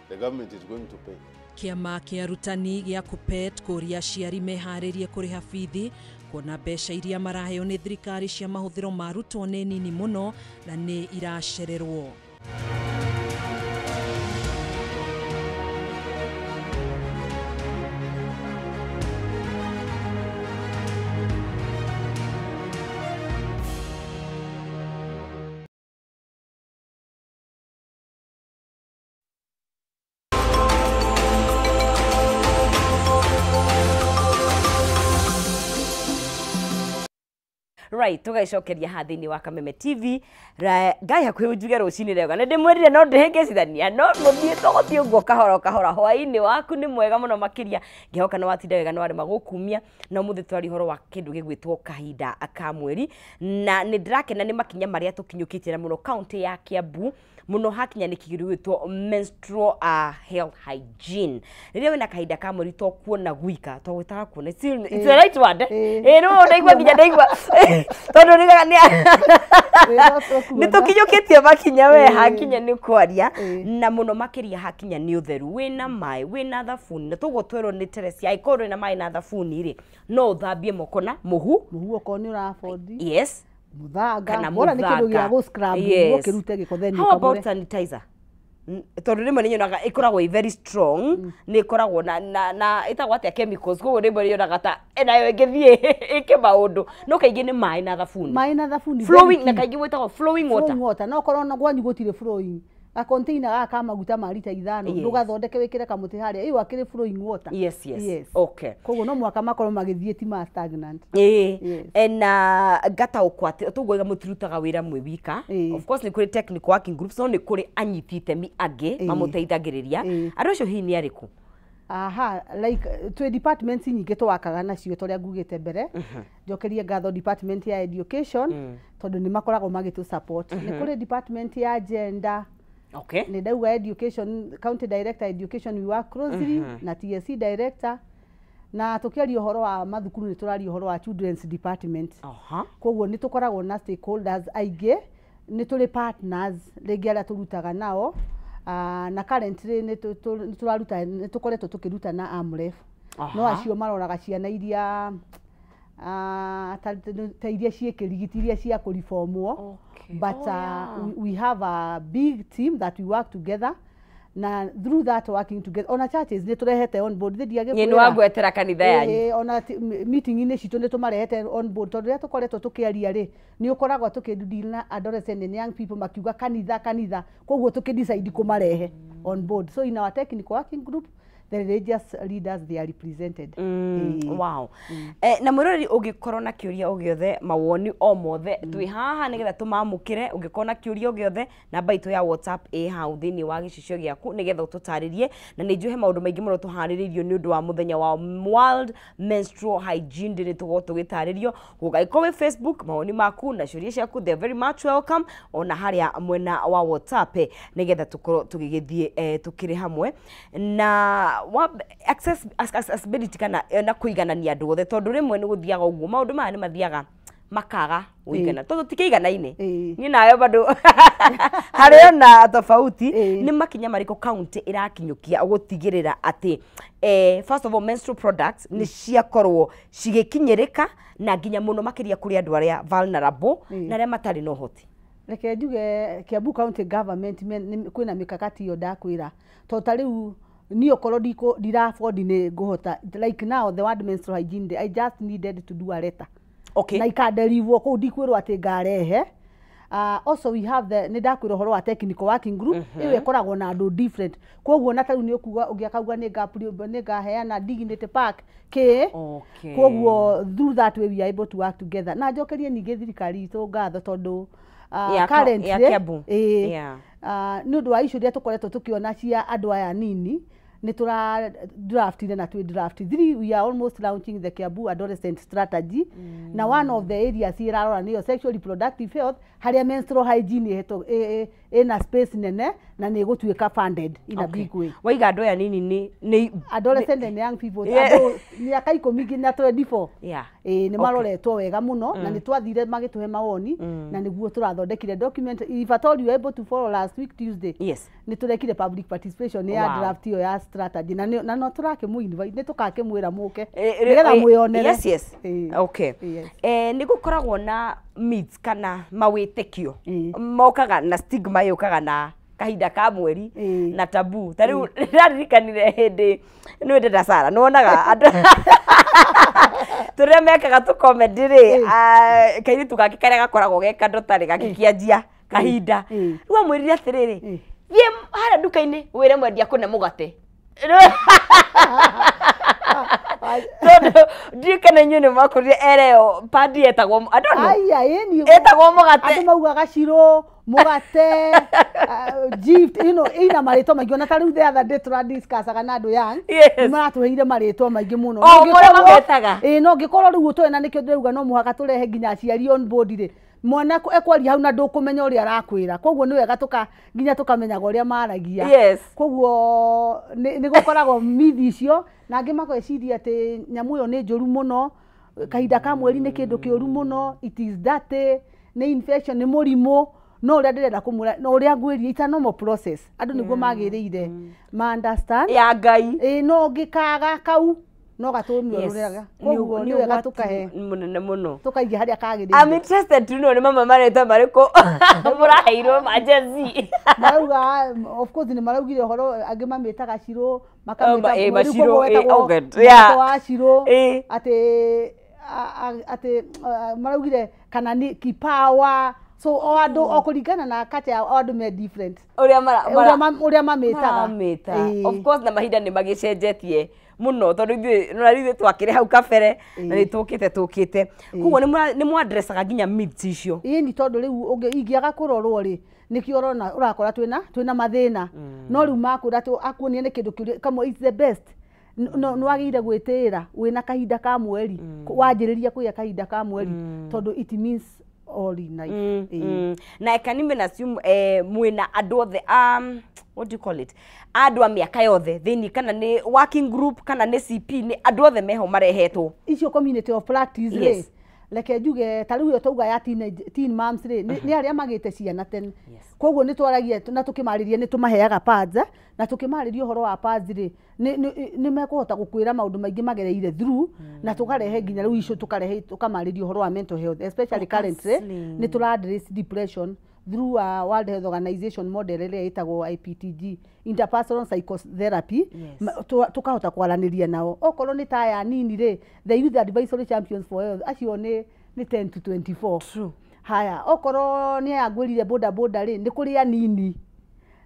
the government is going to pay. Kĩama kĩa arutani gĩa KUPPET kũria aciari meharĩrie kũrĩha bithi, kuona mbeca iria maraheo nĩ thirikari cia mahũthĩro ma arutwo nĩ nini mũno na nĩ iracererwo. Right, tũgagĩcokeria haha thĩinĩ wa Kameme TV. Ngai hakuhĩ njuge rũcinĩ rwega. Nĩ ndĩmwĩrire no ndĩhĩngĩcithania, no mũthiĩ tũgũthiĩ ũguo kahora kahora. Hwaĩ-inĩ waku nĩ mwega mũno makĩria. Ngĩhoka nĩ watinda wega, nĩ warĩma gũkumia. Na ũmũthĩ twaria ũhoro wa kĩndũ gĩgwĩtwo kahinda ka mweri. Na nĩ ndĩrakena nĩ makinya marĩa tũkinyũkĩtie na mũno kaunti ya Kiambu, mũno hakinya nĩ kĩndũ gĩgwĩtwo menstrual health hygiene. Rĩrĩa wĩna kahinda ka mweri to kuona gwika, to gwĩtaga kuona. It's the right word. Ĩĩ no ndaigua nginya ndaigua. Tondũ nĩ tũkinyũkĩtie makinya we hakinya nĩ kwaria, na mũno makĩria hakinya nĩ ũtheru. Wĩna maĩ, wĩna thabuni, na toguo twerwo nĩ Teresia, angĩkorwo wĩna maĩ na thabuni rĩ, no ũthambie moko na mũhu. Mũhu okorwo nĩ ũra afford. Yes. Mũthanga. Bora nĩ kĩndũ gĩa gũ scrub, ũkĩrute gĩko then How about sanitizer? Tondũ rĩmwe nĩ nyonaga ĩkoragwo ĩ very strong, nĩ ĩkoragwo na ĩtagwo atĩa chemicals, koguo rĩmwe nĩ nyonaga ta ĩnayo ĩngĩthiĩ ĩke maũndũ, no kaingĩ nĩ maĩ na thabuni. Maĩ na thabuni. Flowing, na kaingĩ gwĩtagwo flowing water. Flowing water. No korwo na gwanyu gũtirĩ flowing, ga container gaka ka maguta ma rita 5, ndũgathondeke wĩkĩre kamũtĩ harĩa, ĩyo akĩrĩ flowing water. Yes, yes. Okay. Koguo no mũhaka makorwo magĩthiĩ ti ma stagnant. Ĩĩ. Na ngataũkwo atĩ tũguo mũtirutaga wĩra mwĩ wika. Of course nĩ kũrĩ technical working groups, no nĩ kũrĩ anyiti itemi angĩ mamũteithagĩrĩria. Andũ acio hihi nĩ arĩkũ? Aha, like twĩ departments nyingĩ twakaga nacio ta ũrĩa ngugĩte mbere. Njokerie ngatho department ya education, tondũ nĩ makoragwo magĩtũ support. Nĩ kũrĩ department ya gender. Okay. Nĩ ndauga education, county director education we work closely na TSC director. Na tũkĩaria ũhoro wa mathukuru nĩ tũraria ũhoro wa children's department. Koguo nĩ tũkoragwo na stakeholders aingĩ, nĩ tũrĩ partners rĩngĩ arĩa tũrutaga nao. Na currently nĩ tũraruta, nĩ tũkoretwo tũkĩruta na AMREF. No acio maroraga ciana iria ta iria ciĩ kĩrigiti, iria cia kũriformwo. But we have a big team that we work together. Na through that working together, ona churches nĩ tũrehete on board. Thĩ ndiagĩkwĩra. Nĩ wangwetera kanitha yanyu. Ona meeting-inĩ citũ nĩ tũmarehete on board, tondũ rĩrĩa tũkoretwo tũkĩaria rĩ, nĩ ũkoragwo tũkĩ na adolescent and young people makiuga kanitha kanitha, koguo tũkĩ decide kũmarehe on board. So in our technical working group, the religious leaders, they are represented. Wow. Na mwĩroreri ũngĩkorwo na kĩũria o gĩothe, mawoni o mothe, twĩ haha nĩgetha tũmamũkĩre. Ũngĩkorwo na kĩũria o gĩothe, namba itũ ya WhatsApp ĩ hau thĩinĩ wa gĩcicio gĩaku nĩgetha ũtũtarĩrie. Na nĩ njũĩ he maũndũ maingĩ mũno tũharĩrĩirio nĩ ũndũ wa mũthenya wa World Menstrual Hygiene Day, nĩ tũgũkorwo tũgĩtarĩrio. Ũgagĩkorwo wĩ Facebook, mawoni maku na ciũria ciaku, they are very much welcome, ona harĩa mwena wa WhatsApp nĩgetha tũkorwo tũgĩgĩthiĩ tũkĩrĩ hamwe. Na accessibility kana na kũiganania andũ othe, tondũ rĩmwe nĩ gũthiaga ũguo maũndũ maya nĩ mathiaga makaga ũigana, tondũ tikĩiganaine niĩ nawe bado harĩ ona tofauti. Nĩ makinya marĩkũ county ĩrakinyũkia gũtigĩrĩra atĩ first of all menstrual products nĩ ciakorwo cigĩkinyĩrĩka, na nginya mũno makĩria kũrĩ andũ arĩa vulnerable na arĩa matarĩ na ũhoti? Reke njuge Kiambu County Government kwĩna mikakati ĩyo ndakwĩra, tondũ ta rĩu niĩ okorwo ndira afford nĩ ngũhota, like now the World Menstrual Hygiene Day, I just needed to do a letter. Na ikaderivwo kũu, ndikwĩrwo atĩ ngarehe. Also we have the, nĩ ndakwĩra ũhoro wa technical working group, ĩyo ĩkoragwo na andũ different, koguo na tarĩu nĩ ũkuga ũngĩ akauga nĩ ngaheana dignity pack kĩ. Koguo through that way we are able to work together. Na njokerie ningĩ thirikari itũ ngatho, tondũ currently nĩ ũndũ wa issue iria tũkoretwo tũkĩona cia andũ aya nini, nĩ tũra draftire na twĩ draft 3, we are almost launching the Kiambu adolescent strategy. Na one of the areas ĩrarora nĩyo sexual reproductive health, harĩa menstrual hygiene ĩna space nene na nĩ ĩgũtuĩka funded in a big way. Waiga andũ aya nini nĩ adolescent and young people, andũ mĩaka 10 nginya 24. Ĩĩ, nĩ maroretwo wega mũno, na nĩ twathire magĩtũhe mawoni, na nĩguo tũrathondekire document. If at all you were able to follow last week Tuesday, nĩ tũrekire public participation ya draft ĩyo ya strategy, na no tũrakĩmũ invite, nĩ tũkakĩmwĩra mũke nĩgetha mwĩonere. Yes. Okay. Nĩ gũkoragwo na myths kana mawĩtĩkio mokaga na stigma yũkaga na kahinda ka mweri na tabu. Ta rĩu ndĩraririkanire hĩndĩ nĩ ndĩra Sara, nĩ wonaga andũ tũrĩa mekaga tũ comedy rĩ, kairĩtu gake karĩa gakoragwo ge kandũ tarĩ gagĩkĩanjia kahinda, rĩu amwĩrire atĩrĩrĩ, thiĩ harĩa nduka-inĩ wĩre mwendia kũne mũgate. Tondũ Ndiũ kana inyuĩ nĩ mwakũrire ereo padi etagwo, I don't know. Aya, ĩni Etagwo mũgate. Andũ maugaga cirũ, mũgate, gift, you know, ina marĩtwa maingĩ. Ona ta rĩu the other day tũradiscussaga na andũ young, nĩ maratũheire marĩtwa maingĩ mũno. O, ũrĩa mametaga. Ĩĩ, no ngĩkorwo rĩu ũtoĩ, na nĩkĩo ndĩrauga no mũhaka tũrehe nginya aciari on board rĩ, mwana ekwaria hau na ndũkũmenya ũrĩa arakwĩra. Koguo nĩ wega tũka nginya tũkamenyaga ũrĩa maragia. Koguo nĩ gũkoragwo mithi icio, na angĩ mageciria atĩ nyamũ ĩyo nĩ njũru mũno, kahinda ka mweri nĩ kĩndũ kĩũru mũno, it is dirty, nĩ infection, nĩ mũrimũ. No ũrĩa ndĩrenda kũmwĩra, no ũrĩa ngwĩria, it's a normal process. Andũ nĩguo magĩrĩire ma understand. Ya Ngai. Ĩĩ, no ũngĩkaga kau no gatũmiũrũrĩraga. Koguo nĩ wega tũkahe mũnene mũno, tũkaiga harĩa kagĩrĩire. I'm interested to know nĩ mamwe marĩtwa marĩkũ mũraheirwo ma Gen Z. Marauga, of course nĩ maraugire ũhoro, angĩ mamĩtaga cirũ, makamĩta mweri, macirũ, koguo wetagwo oh God, mũgate wa cirũ. Atĩ atĩ maraugire kana nĩ kipawa. So o andũ o kũringana na culture yao, o andũ me different ũrĩa ũrĩa mamĩtaga. Maramĩta. Of course, na mahinda nĩ magĩcenjetie mũno, tondũ ithuĩ nĩ ithuĩ twakĩrĩ hau kabere na nĩ tũkĩte. Koguo nĩ mwadressaga nginya myths icio. Ĩni, tondũ rĩu ingĩaga kũrorwo rĩ, nĩkĩo ũrona ũrakora twĩna mathĩna. No rĩu makwĩra akuonia nĩ kĩndũ kĩũria kamwe, it's the best. No nĩ wagĩrĩire gwĩtĩĩra wĩna kahinda ka mweri, wanjĩrĩria kũgĩa kahinda ka mweri, tondũ it means all in life. Na I can even assume mwĩna andũ othe, what do you call it, andũ a mĩaka yothe thĩinĩ, kana nĩ working group kana nĩ CP, nĩ andũ othe meho marehetwo? Icio community of practice rĩ, reke njuge ta rĩu ĩyo twauga ya teenage, teen moms rĩ, nĩ arĩa magĩte ciana tene. Koguo nĩ twaragia na tũkĩmarĩria, nĩ tũmaheaga pads, na tũkĩmarĩria ũhoro wa pads rĩ, nĩ mekũhota gũkwĩra maũndũ maingĩ magereire through. Na tũkarehe nginya rĩu icio, tũkarehe tũkamarĩria ũhoro wa mental health, especially currently counselling. Nĩ tũra address depression through a World Health Organization model ĩrĩa ĩtagwo IPTG, interpersonal psychotherapy. Tũkahota kwaranĩria nao. Okorwo nĩ ta aya nini rĩ, the Youth Advisory Champions for Health, acio nĩ 10 to 24. Haya, okorwo nĩ aya ngwĩrire boda boda rĩ, nĩ kũrĩ anini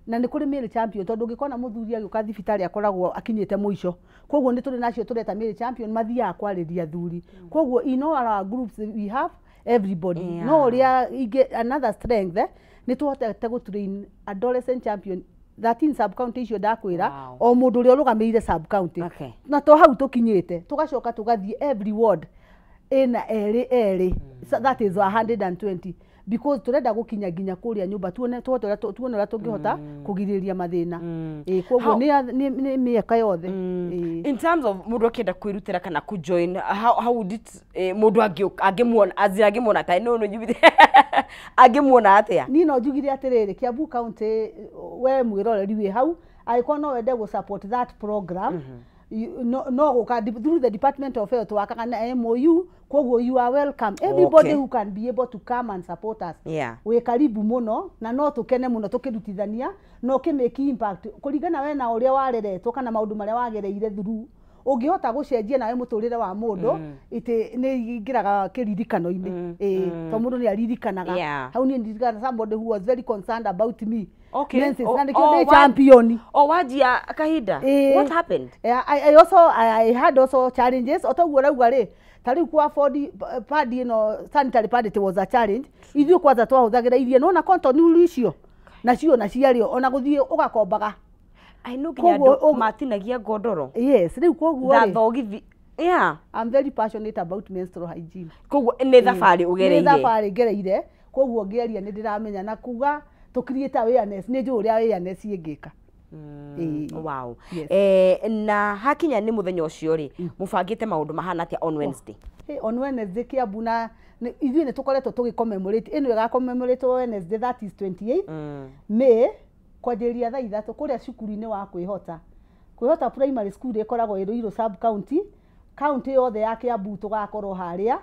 na nĩ kũrĩ male champion, tondũ ũngĩkona mũthuri agĩũka thibitarĩ akoragwo akinyĩte mũico. Koguo nĩ tũrĩ nacio tũreta male champion, mathiaga kwarĩria athuri. Koguo in all our groups we have everybody. No ũrĩa ingĩ, another strength, nĩ tũhotete gũ train adolescent champion 13 sub county icio ndakwĩra. O mũndũ ũrĩa ũrũgamĩrĩire sub county. Na to hau tũkinyĩte, tũgacoka tũgathiĩ every ward ĩna erĩ erĩ. So that is 120, because tũrenda gũkinya nginya kũrĩa nyũmba, tuone tuhote ũrĩa tuone ũrĩa tũngĩhota kũgirĩrĩria mathĩna. Ĩĩ, koguo nĩ mĩaka yothe. Ĩĩ. In terms of mũndũ akĩenda kwĩrutĩra kana kũjoin, how would it, mũndũ angĩmuona azira, angĩmuona ta no njugire, angĩmuona atĩa? Niĩ no njugire atĩrĩrĩ, Kiambu County, we mwĩroreri wĩ hau, angĩkorwo no wende gũ support that program, no gũka through the Department of Health, wakaga na MOU. Koguo you are welcome, everybody who can be able to come and support us. Wĩ karibu mũno, na no tũkene mũno tũkĩrutithania na ũkĩmake impact kũringana we na ũrĩa wareretwo kana maũndũ marĩa wagereire through, ũngĩhota gũcenjia nawe mũtũrĩre wa mũndũ, ĩtĩ nĩ ingĩraga kĩririkano-inĩ. Ĩĩ, tondũ mũndũ nĩ aririkanaga. Hau niĩ ndirikana somebody who was very concerned about me. Menses, na nĩkĩo ndĩ champion. O wanjia kahinda. Ĩĩ. What happened? Yeah, I had also challenges o toguo ũrauga rĩ, ta rĩu kwa afford pad ĩno, sanitary pad, it was a challenge. Ithuĩ kwanza twahũthagĩra iria nona cotton wool icio nacio na ciarĩo, ona gũthiĩ ũgakombaga. I know nginya Koguo andũ matinagia ngondoro Yes, rĩu koguo na rĩ, thogithi, yeah. I'm very passionate about menstrual hygiene. Koguo nĩ thabarĩ Nĩ ũgereire. thabarĩ ngereire, koguo ngĩaria nĩ ndĩramenya na kuga tũ create awareness, nĩ njũĩ ũrĩa awareness ĩngĩka. Ĩĩ. Yes. Na hakinya nĩ mũthenya ũcio rĩ, mũbangĩte maũndũ mahana atĩa on Wednesday? Hey, on Wednesday Kiambu na ithuĩ nĩ tũkoretwo tũgĩ commemorate ĩno, ĩga commemorate Wednesday, that is 28 May, kwanjĩrĩria thaa 3 kũrĩa cukuru-inĩ wa Kwĩhota Primary School, ĩkoragwo ĩ Ruiru sub county. County yothe ya Kiambu tũgakorwo harĩa,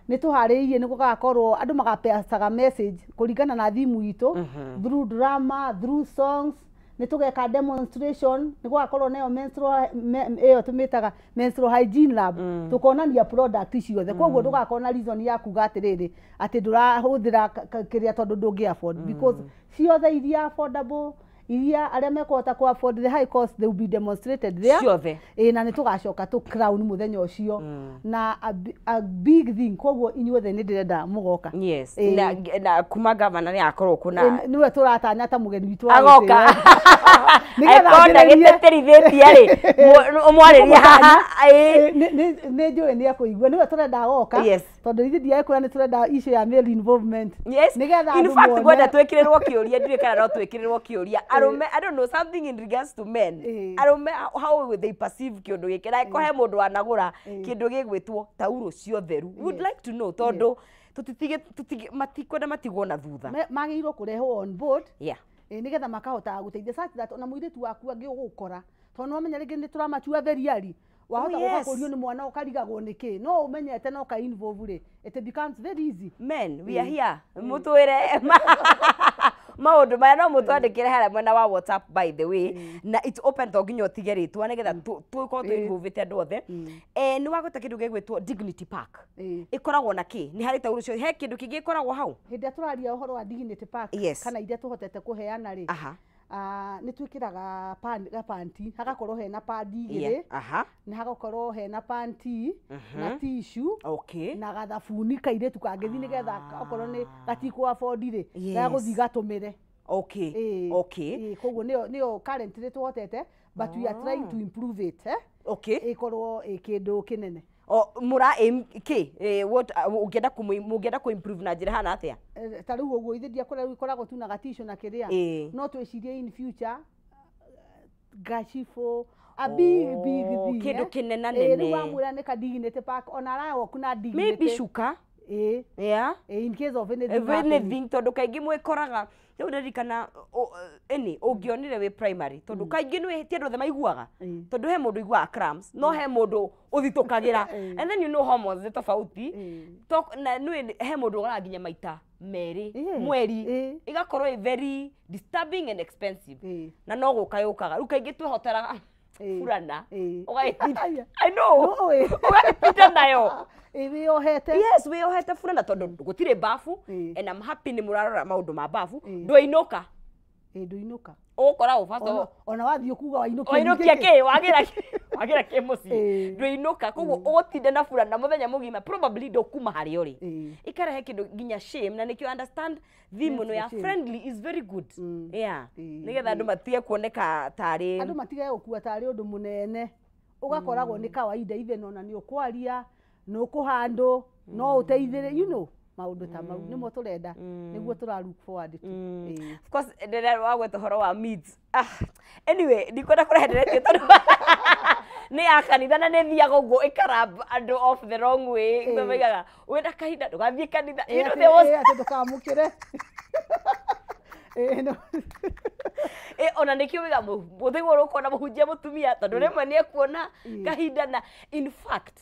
nĩ tũharĩrĩirie, nĩ gũgakorwo andũ magapeacaga message kũringana na thimu itũ, through drama, through songs, nĩ tũgeka demonstration, nĩ gũgakorwo nayo menstrual ĩyo tũmĩtaga menstrual hygiene lab, tũkonania product ciothe. Koguo ndũgakorwo na reason ya kuga atĩrĩrĩ, atĩ ndũrahũthĩra kĩrĩa tondũ ndũngĩ afford, because ciothe iria affordable, Iria arĩa mekũhota ku afford the high cost, they will be demonstrated there. Ciothe. Ĩĩ, na nĩ tũgacoka tũ crown mũthenya ũcio na a big thing. Koguo inyuothe nĩ ndĩrenda mũgoka. Yes. Ĩĩ. Na kuma gavana nĩ akorwo kuna. Ĩĩ, nĩwe tũratanya ta mũgeni witũ wa Agoka. gĩtĩo. Nĩgetha Angĩkorwo ambĩrĩrie- ndagĩtĩtĩrithĩtie rĩ, mwarĩrie haha. Ĩĩ. Nĩ njũĩ nĩ ekũigua, nĩwe tũrenda agoka. Yes. Tondũ ithuĩ ndiagĩkwĩra nĩ tũrenda issue ya male involvement. Yes. Nĩgetha In andũ fact, mone. ngwenda twĩkĩrĩrwo kĩũria, ndiũĩ kana no twĩkĩrĩrwo kĩũria. Arũme, I don't know, something in regards to men. Arũme, how will they perceive kĩũndũ gĩkĩ? Na angĩkorwo he mũndũ wanagũra kĩndũ gĩgwĩtwo taurũ cia ũtheru. We would like to know, tondũ tũtitige tũtige matikwenda matigwo na thutha. Magĩrĩirwo kũrehwo on board. Yeah. Ĩĩ, nĩgetha makahota gũteithia such that ona mũirĩtu waku angĩgũkora, tondũ nĩwamenya rĩngĩ nĩ tũramachua very early, wahota gũka kũrio nĩ mwana ũkarigagwo nĩkĩ, no ũmenyete na ũka involve rĩ, it becomes very easy. Men, we are here. Mũtwĩre maũndũ maya, no mũtwandĩkĩre harĩa mwena wa WhatsApp, by the way, na it's open, to nginya ũtige rĩtwa nĩgetha tũkorwo twĩinvolvĩte andũ othe. Nĩ wagweta kĩndũ gĩgwĩtwo Dignity Park. Ĩkoragwo na kĩ? Nĩ harĩ taurũ cio, he kĩndũ kĩngĩ ĩkoragwo hau? Hĩndĩ ĩrĩa tũraria ũhoro wa Dignity Park, Yes. kana iria tũhotete kũheana rĩ, nĩ twĩkĩraga gapanti, hagakorwo hena padi igĩrĩ, na hagakorwo hena panti na tissue na gathabuni kairĩtu kangĩthiĩ, nĩgetha okorwo nĩ gatikũ afford rĩ, gagũthiĩ gatũmĩre. Ĩĩ. Ĩĩ, koguo nĩyo currently tũhotete, but we are trying to improve it, eh? Ĩkorwo ĩ kĩndũ kĩnene. O mũra aim kĩ? What ũngĩenda mũngĩenda kũ improve na njĩra hana atĩa? Ta rĩu ũguo ithe ndiakũra, rĩu ikoragwo tu na gatissue na kĩrĩa, no twĩcirie in future gacibũ, a big big thing, kĩndũ eh? kĩnena Ĩĩ, nene. Rĩu wamwĩra nĩ ka Dignity Park, ona arawoku na Dignity. Maybe cuka. Ĩĩ. Yeah. Ĩĩ, in case of anything If happening. anything, tondũ kaingĩ mwĩkoraga rĩu ndirikana ĩni ũngĩonire wĩ primary, tondũ kaingĩ nĩ ti andũ othe maiguaga, tondũ he mũndũ ũiguaga cramps, no he mũndũ ũthitũkagĩra, and then you know hormones nĩ tofauti. Na nĩ he mũndũ ũgũraga nginya maita merĩ mweri, ĩgakorwo ĩ very disturbing and expensive, na no gũka yũkaga. Rĩu kaingĩ twĩhoteraga burana, ũgagĩtinda, I know, Nũĩ. ũgagĩtinda nayo. Ĩĩ, wĩyohete. Yes, wĩyohete burana, tondũ gũtirĩ bafu. And I'm happy nĩ mũrarora maũndũ ma bafu. Ndwainũka. Ĩĩ, ndũinũka. Ũgũkora ũ first of Ona wathiĩ kuga wainũkia wainũkia ningĩ. kĩ, wagĩra kĩ mũciĩ, ndũinũka. Koguo ũgũtinda na burana mũthenya mũgima, probably ndũkuma harĩa ũrĩ. Ĩkarehe kĩndũ nginya shame, na nĩkĩo understand theme ĩno ya shame. friendly is very good, yeah, nĩgetha andũ matige kuoneka tarĩ Andũ matige gũkua tarĩ ũndũ mũnene, ũgakoragwo nĩ kawaida, even ona nĩ ũkwaria, nĩ ũkũhandũ, no ũteithĩrĩ, maũndũ ta mau nĩmo tũrenda, nĩguo tũra look forward to. Ĩĩ. Of course, ndĩrera wagweta ũhoro wa meats. Anyway, ndikwenda kũrehereretie tondũ nĩ ya kanitha na nĩ thiaga ũguo ĩkarab andũ off the wrong way. Maigaga wĩna kahinda ndũgathiĩ kanitha. You know, there was Ĩĩ, atĩ ndũkamũkĩre. Ĩĩ, no. Ona nĩkĩo wiga mũthenya ũrĩa ũkona mũhunjia mũtumia, tondũ rĩmwe nĩ ekuona kahinda. Na in fact,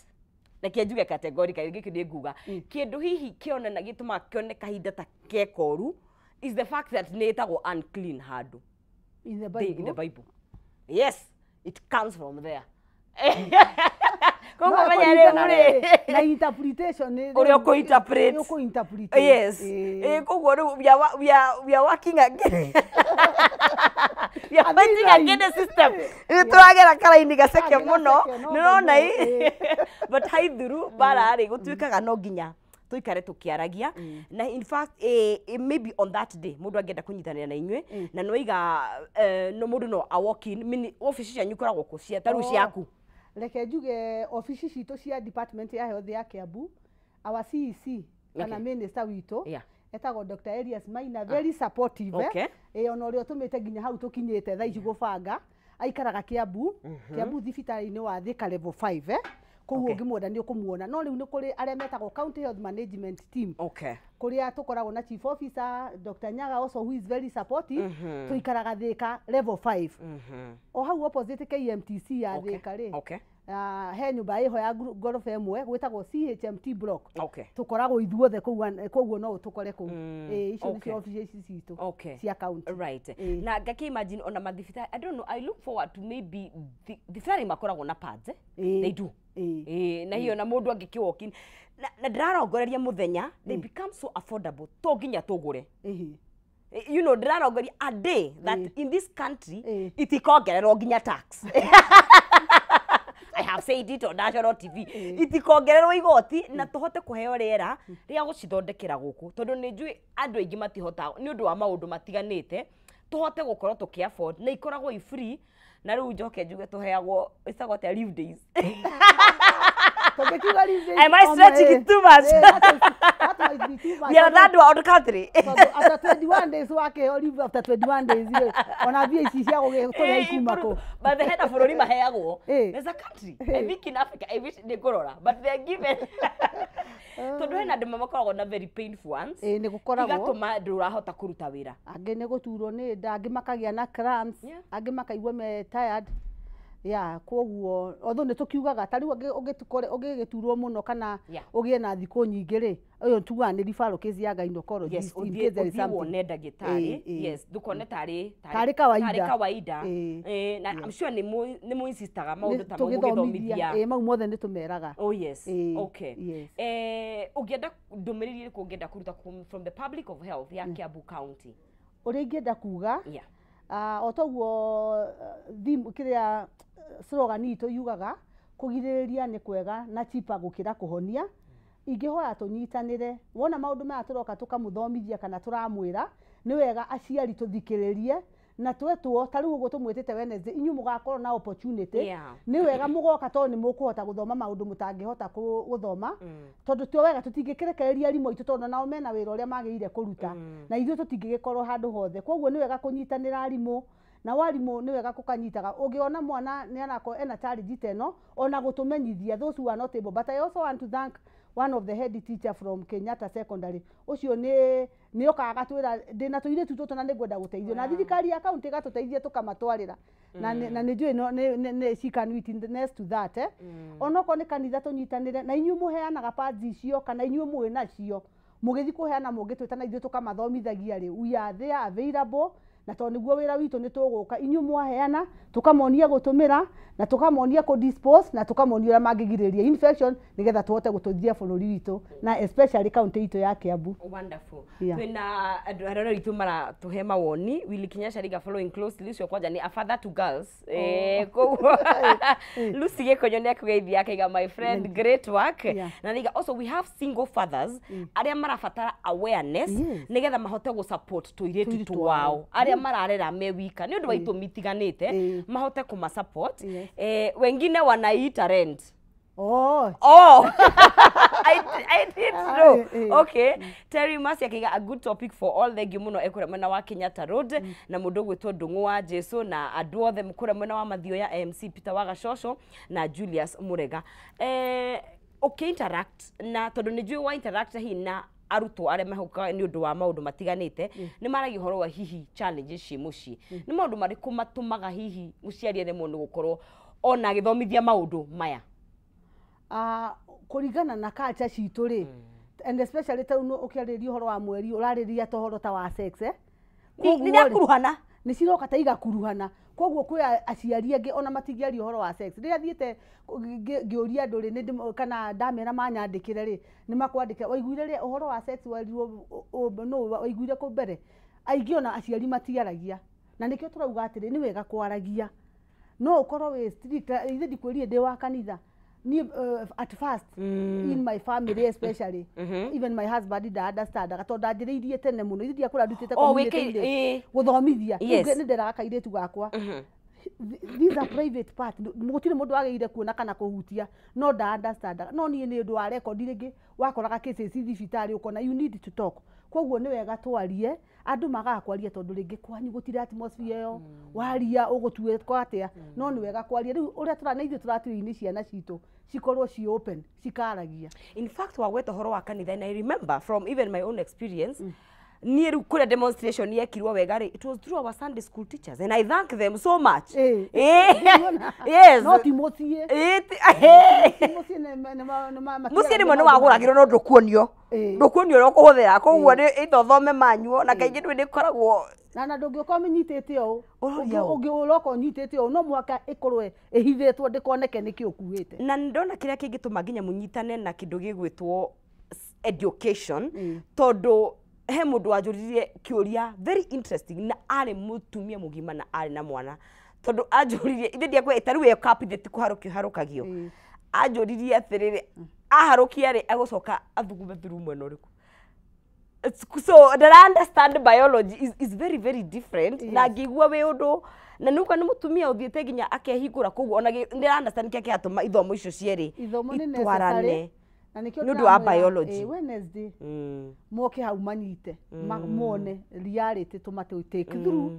reke njuge categorically, gĩkĩ nĩ nguga kĩndũ hihi kĩonana gĩtũmaga kĩone kahinda ta kekoru is the fact that nĩ ĩtagwo unclean handũ In the in the Bible. Bible. Yes, it comes from there. No, Koguo menya rĩu ĩkũringana rĩ rĩ, na interpretation nĩ ũrĩa ũkũ-interpret. Ũkũ-interpret. Yes. Ĩĩ. Koguo rĩu we are working again, we are fighting Athii against the system. Rĩu tũragera karaini gaceke Gaceke, mũno, no nĩũrona nginya, i but haithuru mbara rĩ gũtuĩkaga no nginya tũikare tũkĩaragia. Na in fact, maybe on that day mũndũ angĩenda kũnyitanĩra na inyuĩ, na nĩwaiga no mũndũ no a walk in mini ofici cianyu ikoragwo kũ, cia ta rĩu ciaku? Reke njuge ofici citũ cia department ya health ya Kiambu, our CEC kana minister witũ etagwo Dr. Elias Maina, very supportive, eh? Ĩĩ, ona ũrĩa ũtũmĩte nginya hau tũkinyĩte thaa ici gũbanga, aikaraga Kiambu, Kiambu thibitarĩ-inĩ wa Thika level 5, eh? Koguo ũngĩmuona nĩ ũkũmuona. No rĩu nĩ kũrĩ arĩa metagwo county health management team, kũrĩa tũkoragwo na chief officer Dr. Nyaga also, who is very supportive. Tũikaraga Thika level 5, o hau opposite KMTC ya Thika rĩ. He nyũmba ĩho ya ngoroba ĩmwe gwĩtagwo CHMT block. Tũkoragwo ithuothe kũu, koguo no ũtũkore kũu. Ĩĩ, icio nĩcio obici ici citũ cia county. Right. Na ngaki imagine ona mathibitarĩ, I don't know, I look forward to maybe thibitarĩ makoragwo na pads, eh? Ĩĩ. They do. Ĩĩ. Ĩĩ, na hiyo na mũndũ angĩkĩ walk in na ndĩrarongoreria mũthenya they become so affordable, to nginya tũgũre. Ndĩrarongoria a day that in this country itikongererwo nginya tax. I have said it on national TV. Itikongererwo igoti na tuhote kuheo rĩera rĩa gũcithondekera gũkũ, tondũ nĩ njũĩ andũ aingĩ matihotaga nĩ ũndũ wa maũndũ matiganĩte, tuhote gũkorwo tũkĩ afford na ikoragwo i free. Na rĩu njoke njuge tũheagwo ĩtagwo atĩa, leave days. Am I stretching it too much? That might be too much. We are that world country. After 21 days wake leave, after 21 days ona mbia ici cia gũgĩtũrĩa ikuma kũ. But the head of bũrũri maheagwo. There's a country, I think in Africa, I wish nĩ ngũrora, but they are given. Tondũ hena andũ makoragwo na very painful ones. Nĩ gũkoragwo. Igatũma ndũrahota kũruta wĩra. Angĩ nĩ gũturwo nĩ nda, angĩ makagĩa na cramps, angĩ makaigua me tired. Yeah, koguo although nĩ tũkiugaga ta rĩu ũngĩgĩturwo mũno kana ũgĩe na thikũ nyingĩ rĩ, ũyũ tugaga nĩ referral case ya gynecologist. Yes, in case there is something. Wone ndagĩtarĩ. Yes, ndũkone tarĩ kawaida. Tarĩ kawaida. Na I'm sure nĩ mũ insistaga maũndũ ta mau mũgĩthomithia. Mau mothe nĩ tũmeraga. Oh yes. Okay. Ũngĩenda ndũmĩrĩri ĩrĩkũ ũngĩenda kũruta from the public of health ya Kiambu County? Ũrĩa ingĩenda kuga, o toguo theme kĩrĩa slogan itũ yugaga kũgirĩrĩria nĩ kwega na chipa gũkĩra kũhonia. Ingĩhoya tũnyitanĩre, wona maũndũ maya tũroka tũkamũthomithia kana tũramwĩra, nĩ wega aciari tũthikĩrĩrie na twetwo ta rĩu ũguo tũmwĩtĩte Wednesday, inyuĩ mũgakorwo na opportunity. Nĩ wega mũgoka tondũ nĩ mũkũhota gũthoma maũndũ mũtangĩhota gũthoma, tondũ ti wega tũtingĩkĩrekereria arimũ aitũ tondũ nao mena wĩra ũrĩa magĩrĩire kũruta, na ithuĩ tũtingĩgĩkorwo handũ hothe. Koguo nĩ wega kũnyitanĩra arimũ, na warimũ nĩ wega kũkanyitaga. Ũngĩona mwana nĩ arakorwo ena challenge ta ĩno, ona gũtũmenyithia those who are not able. But I also want to thank one of the head teacher from Kenyatta Secondary. Ũcio nĩ okaga agatwĩra ndĩna tũirĩtu tũtũ na nĩngwenda gũteithio, na thirikari ya county ĩgatũteithia tũkamatwarĩra, na nĩ njũĩ nĩ she can witness to that. Onokorwo nĩ kanitha tũnyitanĩre na inyuĩ mũheanaga pads icio kana inyuĩ mũĩ nacio, mũgĩthiĩ kũheana mũngĩtwĩta na ithuĩ tũkamathomithagia rĩ, we are there available. Na tondũ nĩguo wĩra witũ nĩ tũgũka, inyuĩ mwaheana tũkamonia gũtũmĩra na tũkamonia kũ dispose na tũkamonia ũrĩa mangĩgirĩrĩria infection nĩgetha tũhote gũtũthia bũrũri witũ na especially county itũ ya Kiambu. Wonderful. Twĩna andũ arĩa aitũ maratũhe mawoni. Willy Kinyasha Riga following closely, ũcio kwanja nĩ a father to girls. Koguo Lucy Gĩkonyo nĩ akũgeithia akaiga my friend, great work. Na Riga also we have single fathers arĩa marabatara awareness nĩgetha mahote gũ support tũirĩtu twao arĩa mararera me wika nĩ ũndũ wa itũmi itiganĩte, mahote kũma support. Wengine wanaita rent. Oh. I didn't know. Okay. Terry Mercy akiga a good topic for all. Thank you muno ekura mwena wa Kenyatta Road na mundu gwitwo Ndung'u wa Jesu na andu othe mukura mwena wa Mathioya MC Peter Wagacoco na Julius Murega. Okay, interact na tondu ni njui wa interact hi na arutwo arĩa mehokaga nĩ ũndũ wa maũndũ matiganĩte, nĩ maragia ũhoro wa hihi challenges ciĩ mũciĩ. Nĩ maũndũ marĩkũ matũmaga hihi mũciari aremwo nĩ gũkorwo ona agĩthomithia maũndũ maya? Kũringana na culture citũ rĩ, and especially ta rĩu ũkĩarĩria ũhoro wa mweri ũrarĩria ta ũhoro ta wa sex, Nĩ ndakuruhana, nĩ ciroka ta igakuruhana. Koguo kwĩ aciari angĩ ona matingĩaria ũhoro wa sex. Rĩrĩa thiĩte ngĩũria andũ rĩ, kana ndamera manyandĩkĩre rĩ, nĩ makwandĩkĩra waiguire rĩ ũhoro wa sex werirwo nũ waiguire kũ mbere. Aingĩ ona aciari matiaragia, na nĩkĩo tũrauga atĩrĩ nĩ wega kwaragia. No ũkorwo wĩ strict, ithe ndikwĩrire ndĩ wa kanitha ni at first in my family especially, even my husband didn't understand tondu ndanjĩrĩirie tene mũno, ithe ndiakũra ndutĩte community gũthomithia nĩ nderaga kairĩtu gakwa. These are private part, gũtirĩ mũndũ wagĩrĩire kuona kana kũhutia, no nda understand. No niĩ nĩ ũndũ wa record rĩngĩ wakoraga cases thibitarĩ ũkona you need to talk. Koguo nĩ wega twarie, andũ magaga kwaria tondũ rĩngĩ kwanyu gũtirĩ atmosphere ĩyo, waria ũgũtuĩka atĩa, no nĩ wega kwaria. Rĩu ũrĩa tũrana ithuĩ tũratwĩra ciana citũ cikorwo ci open, cikaragia. In fact wagweta ũhoro wa kanitha, and I remember from even my own experience, niĩ rĩu kũrĩa demonstration yekirwo wega rĩ, it was through our Sunday school teachers and I thank them so much. Yes. No ti mũciĩ. Mũciĩ rĩmwe nĩ wagũragĩrwo no ndũkuonio. Ndũkuonio ũrĩa ũkũhũthĩra, koguo nĩ either ũthome manual na kaingĩ ndũĩ nĩkoragwo na ndũngĩũka ũmĩnyitĩte ũũ, ũngĩũroka ũnyitĩte ũũ no mũhaka ĩkorwo ĩhithĩtwo ndĩkoneke nĩkĩ ũkuĩte. Na ndona kĩrĩa kĩngĩtũma nginya mũnyitane na kĩndũ gĩgwĩtwo education, tondũ He mũndũ wanjũririe kĩũria very interesting na arĩ mũtumia mũgima na arĩ na mwana tondũ anjũririe ithe ndiakwe ta rĩu ĩyo cup ithe ti kũharũkio harũkagio anjũririe atĩrĩrĩ aharũkia rĩ egũcoka athugume through mwena ũrĩkũ. So ndara understand biology is very very different. Yes. Na ngĩigua wĩ ũndũ na nĩuka nĩ mũtumia ũthiĩte nginya akehingũra koguo ona ndĩra understand kĩrĩa kĩratũma ithomo icio cierĩ itwarane na nĩkĩo nĩ ũndũ wa biology. Wednesday moke hau manyite mone reality tũmate take through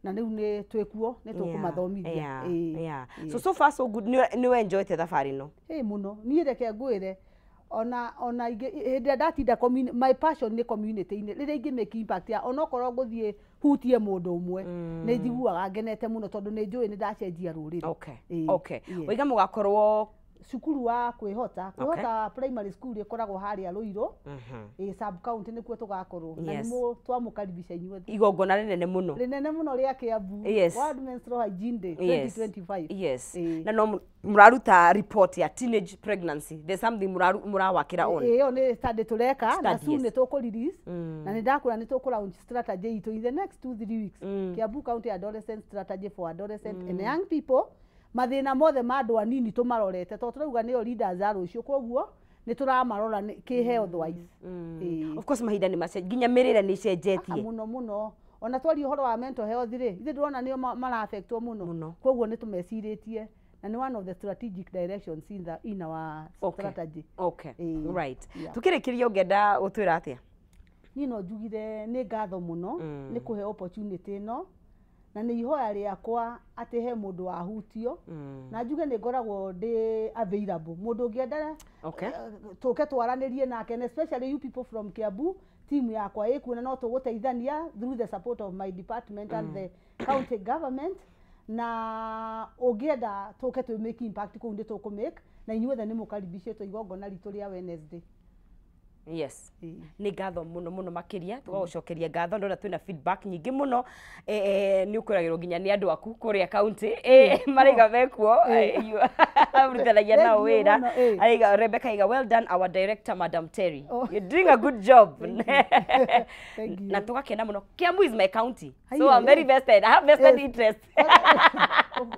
na rĩu nĩ twĩkuo nĩ tũkũmathomithia. So far so good. Nĩ enjoyete thabarĩ ĩno? Mũno. Niĩ reke ngwĩre ona hĩndĩ ĩrĩa ndatinda my passion nĩ community-inĩ rĩrĩa ingĩ make impact ya onokorwo ngũthiĩ hutie mũndũ ũmwe nĩ njiguaga ngenete mũno tondũ nĩ njũĩ nĩ ndacenjia rũrĩrĩ. Okay. Waiga mũgakorwo cukuru wa kwĩhota primary school ĩkoragwo harĩa Ruiru sub county nĩkuo tũgakorwo na nĩ twamũkaribisha inyuothe. Igongona rĩnene mũno rĩnene mũno rĩa Kiambu. World Menstrual Hygiene Day 2025. Yes. Na no mũraruta report ya teenage pregnancy. There's something mũrawakĩra on. Ĩyo nĩ study tũreka na soon nĩ tũkũ release na nĩ ndakũra nĩ tũkũ launch strategy itũ in the next 2-3 weeks. Kiambu County Adolescent Strategy for Adolescent and Young People. Mathĩna mothe ma andũ anini tũmarorete tondũ tũrauga nĩo leaders a rũciũ koguo nĩ tũramarora kĩ health wise. Of course mahinda nĩ macenjetie nginya mĩrĩre nĩ icenjetie mũno mũno. Ona twaria ũhoro wa mental health rĩ ithuĩ ndĩrona nĩo mara-affectwo mũno koguo nĩ tũmecirĩtie na nĩ one of the strategic directions in our strategy. Okay. Right. Tukĩrĩkĩria ũngĩenda gũtwĩra atĩa? Niĩ no njugire nĩ ngatho mũno nĩ kũhe opportunity ĩno na nĩ ihoya rĩakwa atĩ he mũndũ wahutio na njuge nĩ ngoragwo ndĩ available mũndũ ũngĩenda tũke twaranĩrie nake and especially you people from Kiambu team yakwa ĩkuo na no tũgũteithania through the support of my department and the county government na ũngĩenda tũke twĩ make impact kũu nĩ tũkũ make na inyuothe nĩ mũkaribicĩtwo igongona ritũ rĩa Wednesday. Yes. Nĩ ngatho mũno mũno makĩria tũgagũcokeria ngatho ndona twĩna feedback nyingĩ mũno nĩ ũkwĩragĩrwo nginya nĩ andũ aku kũrĩa county maraiga mekuo rutithanagia nao wĩra. Araiga Rebecca aiga well done our director Madam Terry. You're doing a good job. Thank you. Na tũgakena mũno. Kiambu is my county. So I'm very vested. I have vested interest.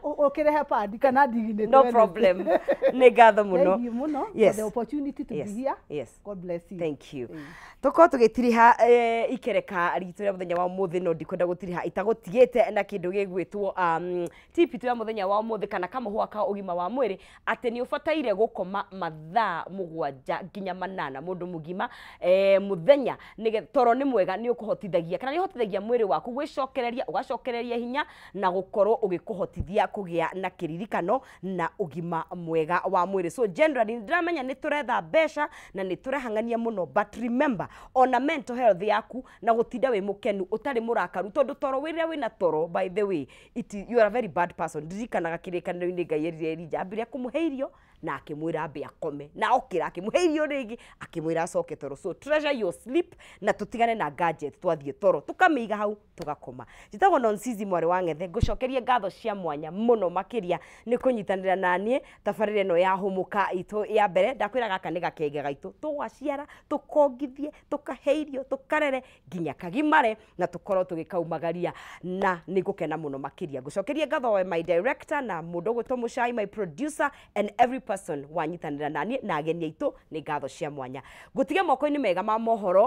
Ũkĩrehe padi kana ndigine. No problem. Nĩ ngatho mũno. Thank you mũno for the opportunity to be here. Yes. God bless you. Thank you. Tũkorwo tũgĩtiriha ikereka ritũ rĩa mũthenya wa ũmũthĩ no ndikwenda gũtiriha itagũtigĩte na kĩndũ gĩgwĩtwo tip itũ ya mũthenya wa ũmũthĩ kana kamũhũa ka ũgima wa mwĩrĩ atĩ nĩ ũbataire gũkoma mathaa 7 nginya 8 mũndũ mũgima mũthenya nĩgetha toro nĩ mwega nĩ ũkũhotithagia kana nĩ ũhotithagia mwĩrĩ waku gwĩcokereria ũgacokereria hinya na gũkorwo ũgĩkũhotithia kũgĩa na kĩririkano na ũgima mwega wa mwĩrĩ. So generally ndĩramenya nĩ tũretha mbeca na nĩ tũrehang'ania mũno but remember ona mental health yaku na gũtinda wĩ mũkenu ũtarĩ mũrakaru tondũ toro wĩrĩa wĩna toro by the way you are a very bad person. Ndirikanaga kĩrĩkanĩro-inĩ Ngai erire Elija ambire kũmũhe irio na akĩmwĩra ambe akome na okĩra akĩmũhe irio rĩngĩ akĩmwĩra acoke toro. So treasure your sleep na tũtigane na gadget twathiĩ toro tũkamĩiga hau tũgakoma. Njĩtagwo Nonsizi mwarĩ wa Ng'ethe ngũcokerie ngatho cia mwanya mũno makĩria nĩ kũnyitanĩra na niĩ tabarĩra ĩno ya hũmũka itũ ya mbere. Ndakwĩra gaka nĩ gakenge gaitũ tũgaciara tũkongithie tũkahe irio tũkarere nginya kagimare na tũkorwo tũgĩkaumagaria na nĩ ngũkena mũno makĩria. Ngũcokerie ngatho we my director na mũndũ ũgwĩtwo Mũcai my producer and every person wanyitanĩra na niĩ na ageni aitũ nĩ ngatho cia mwanya. Ngũtige moko-inĩ mega ma mohoro.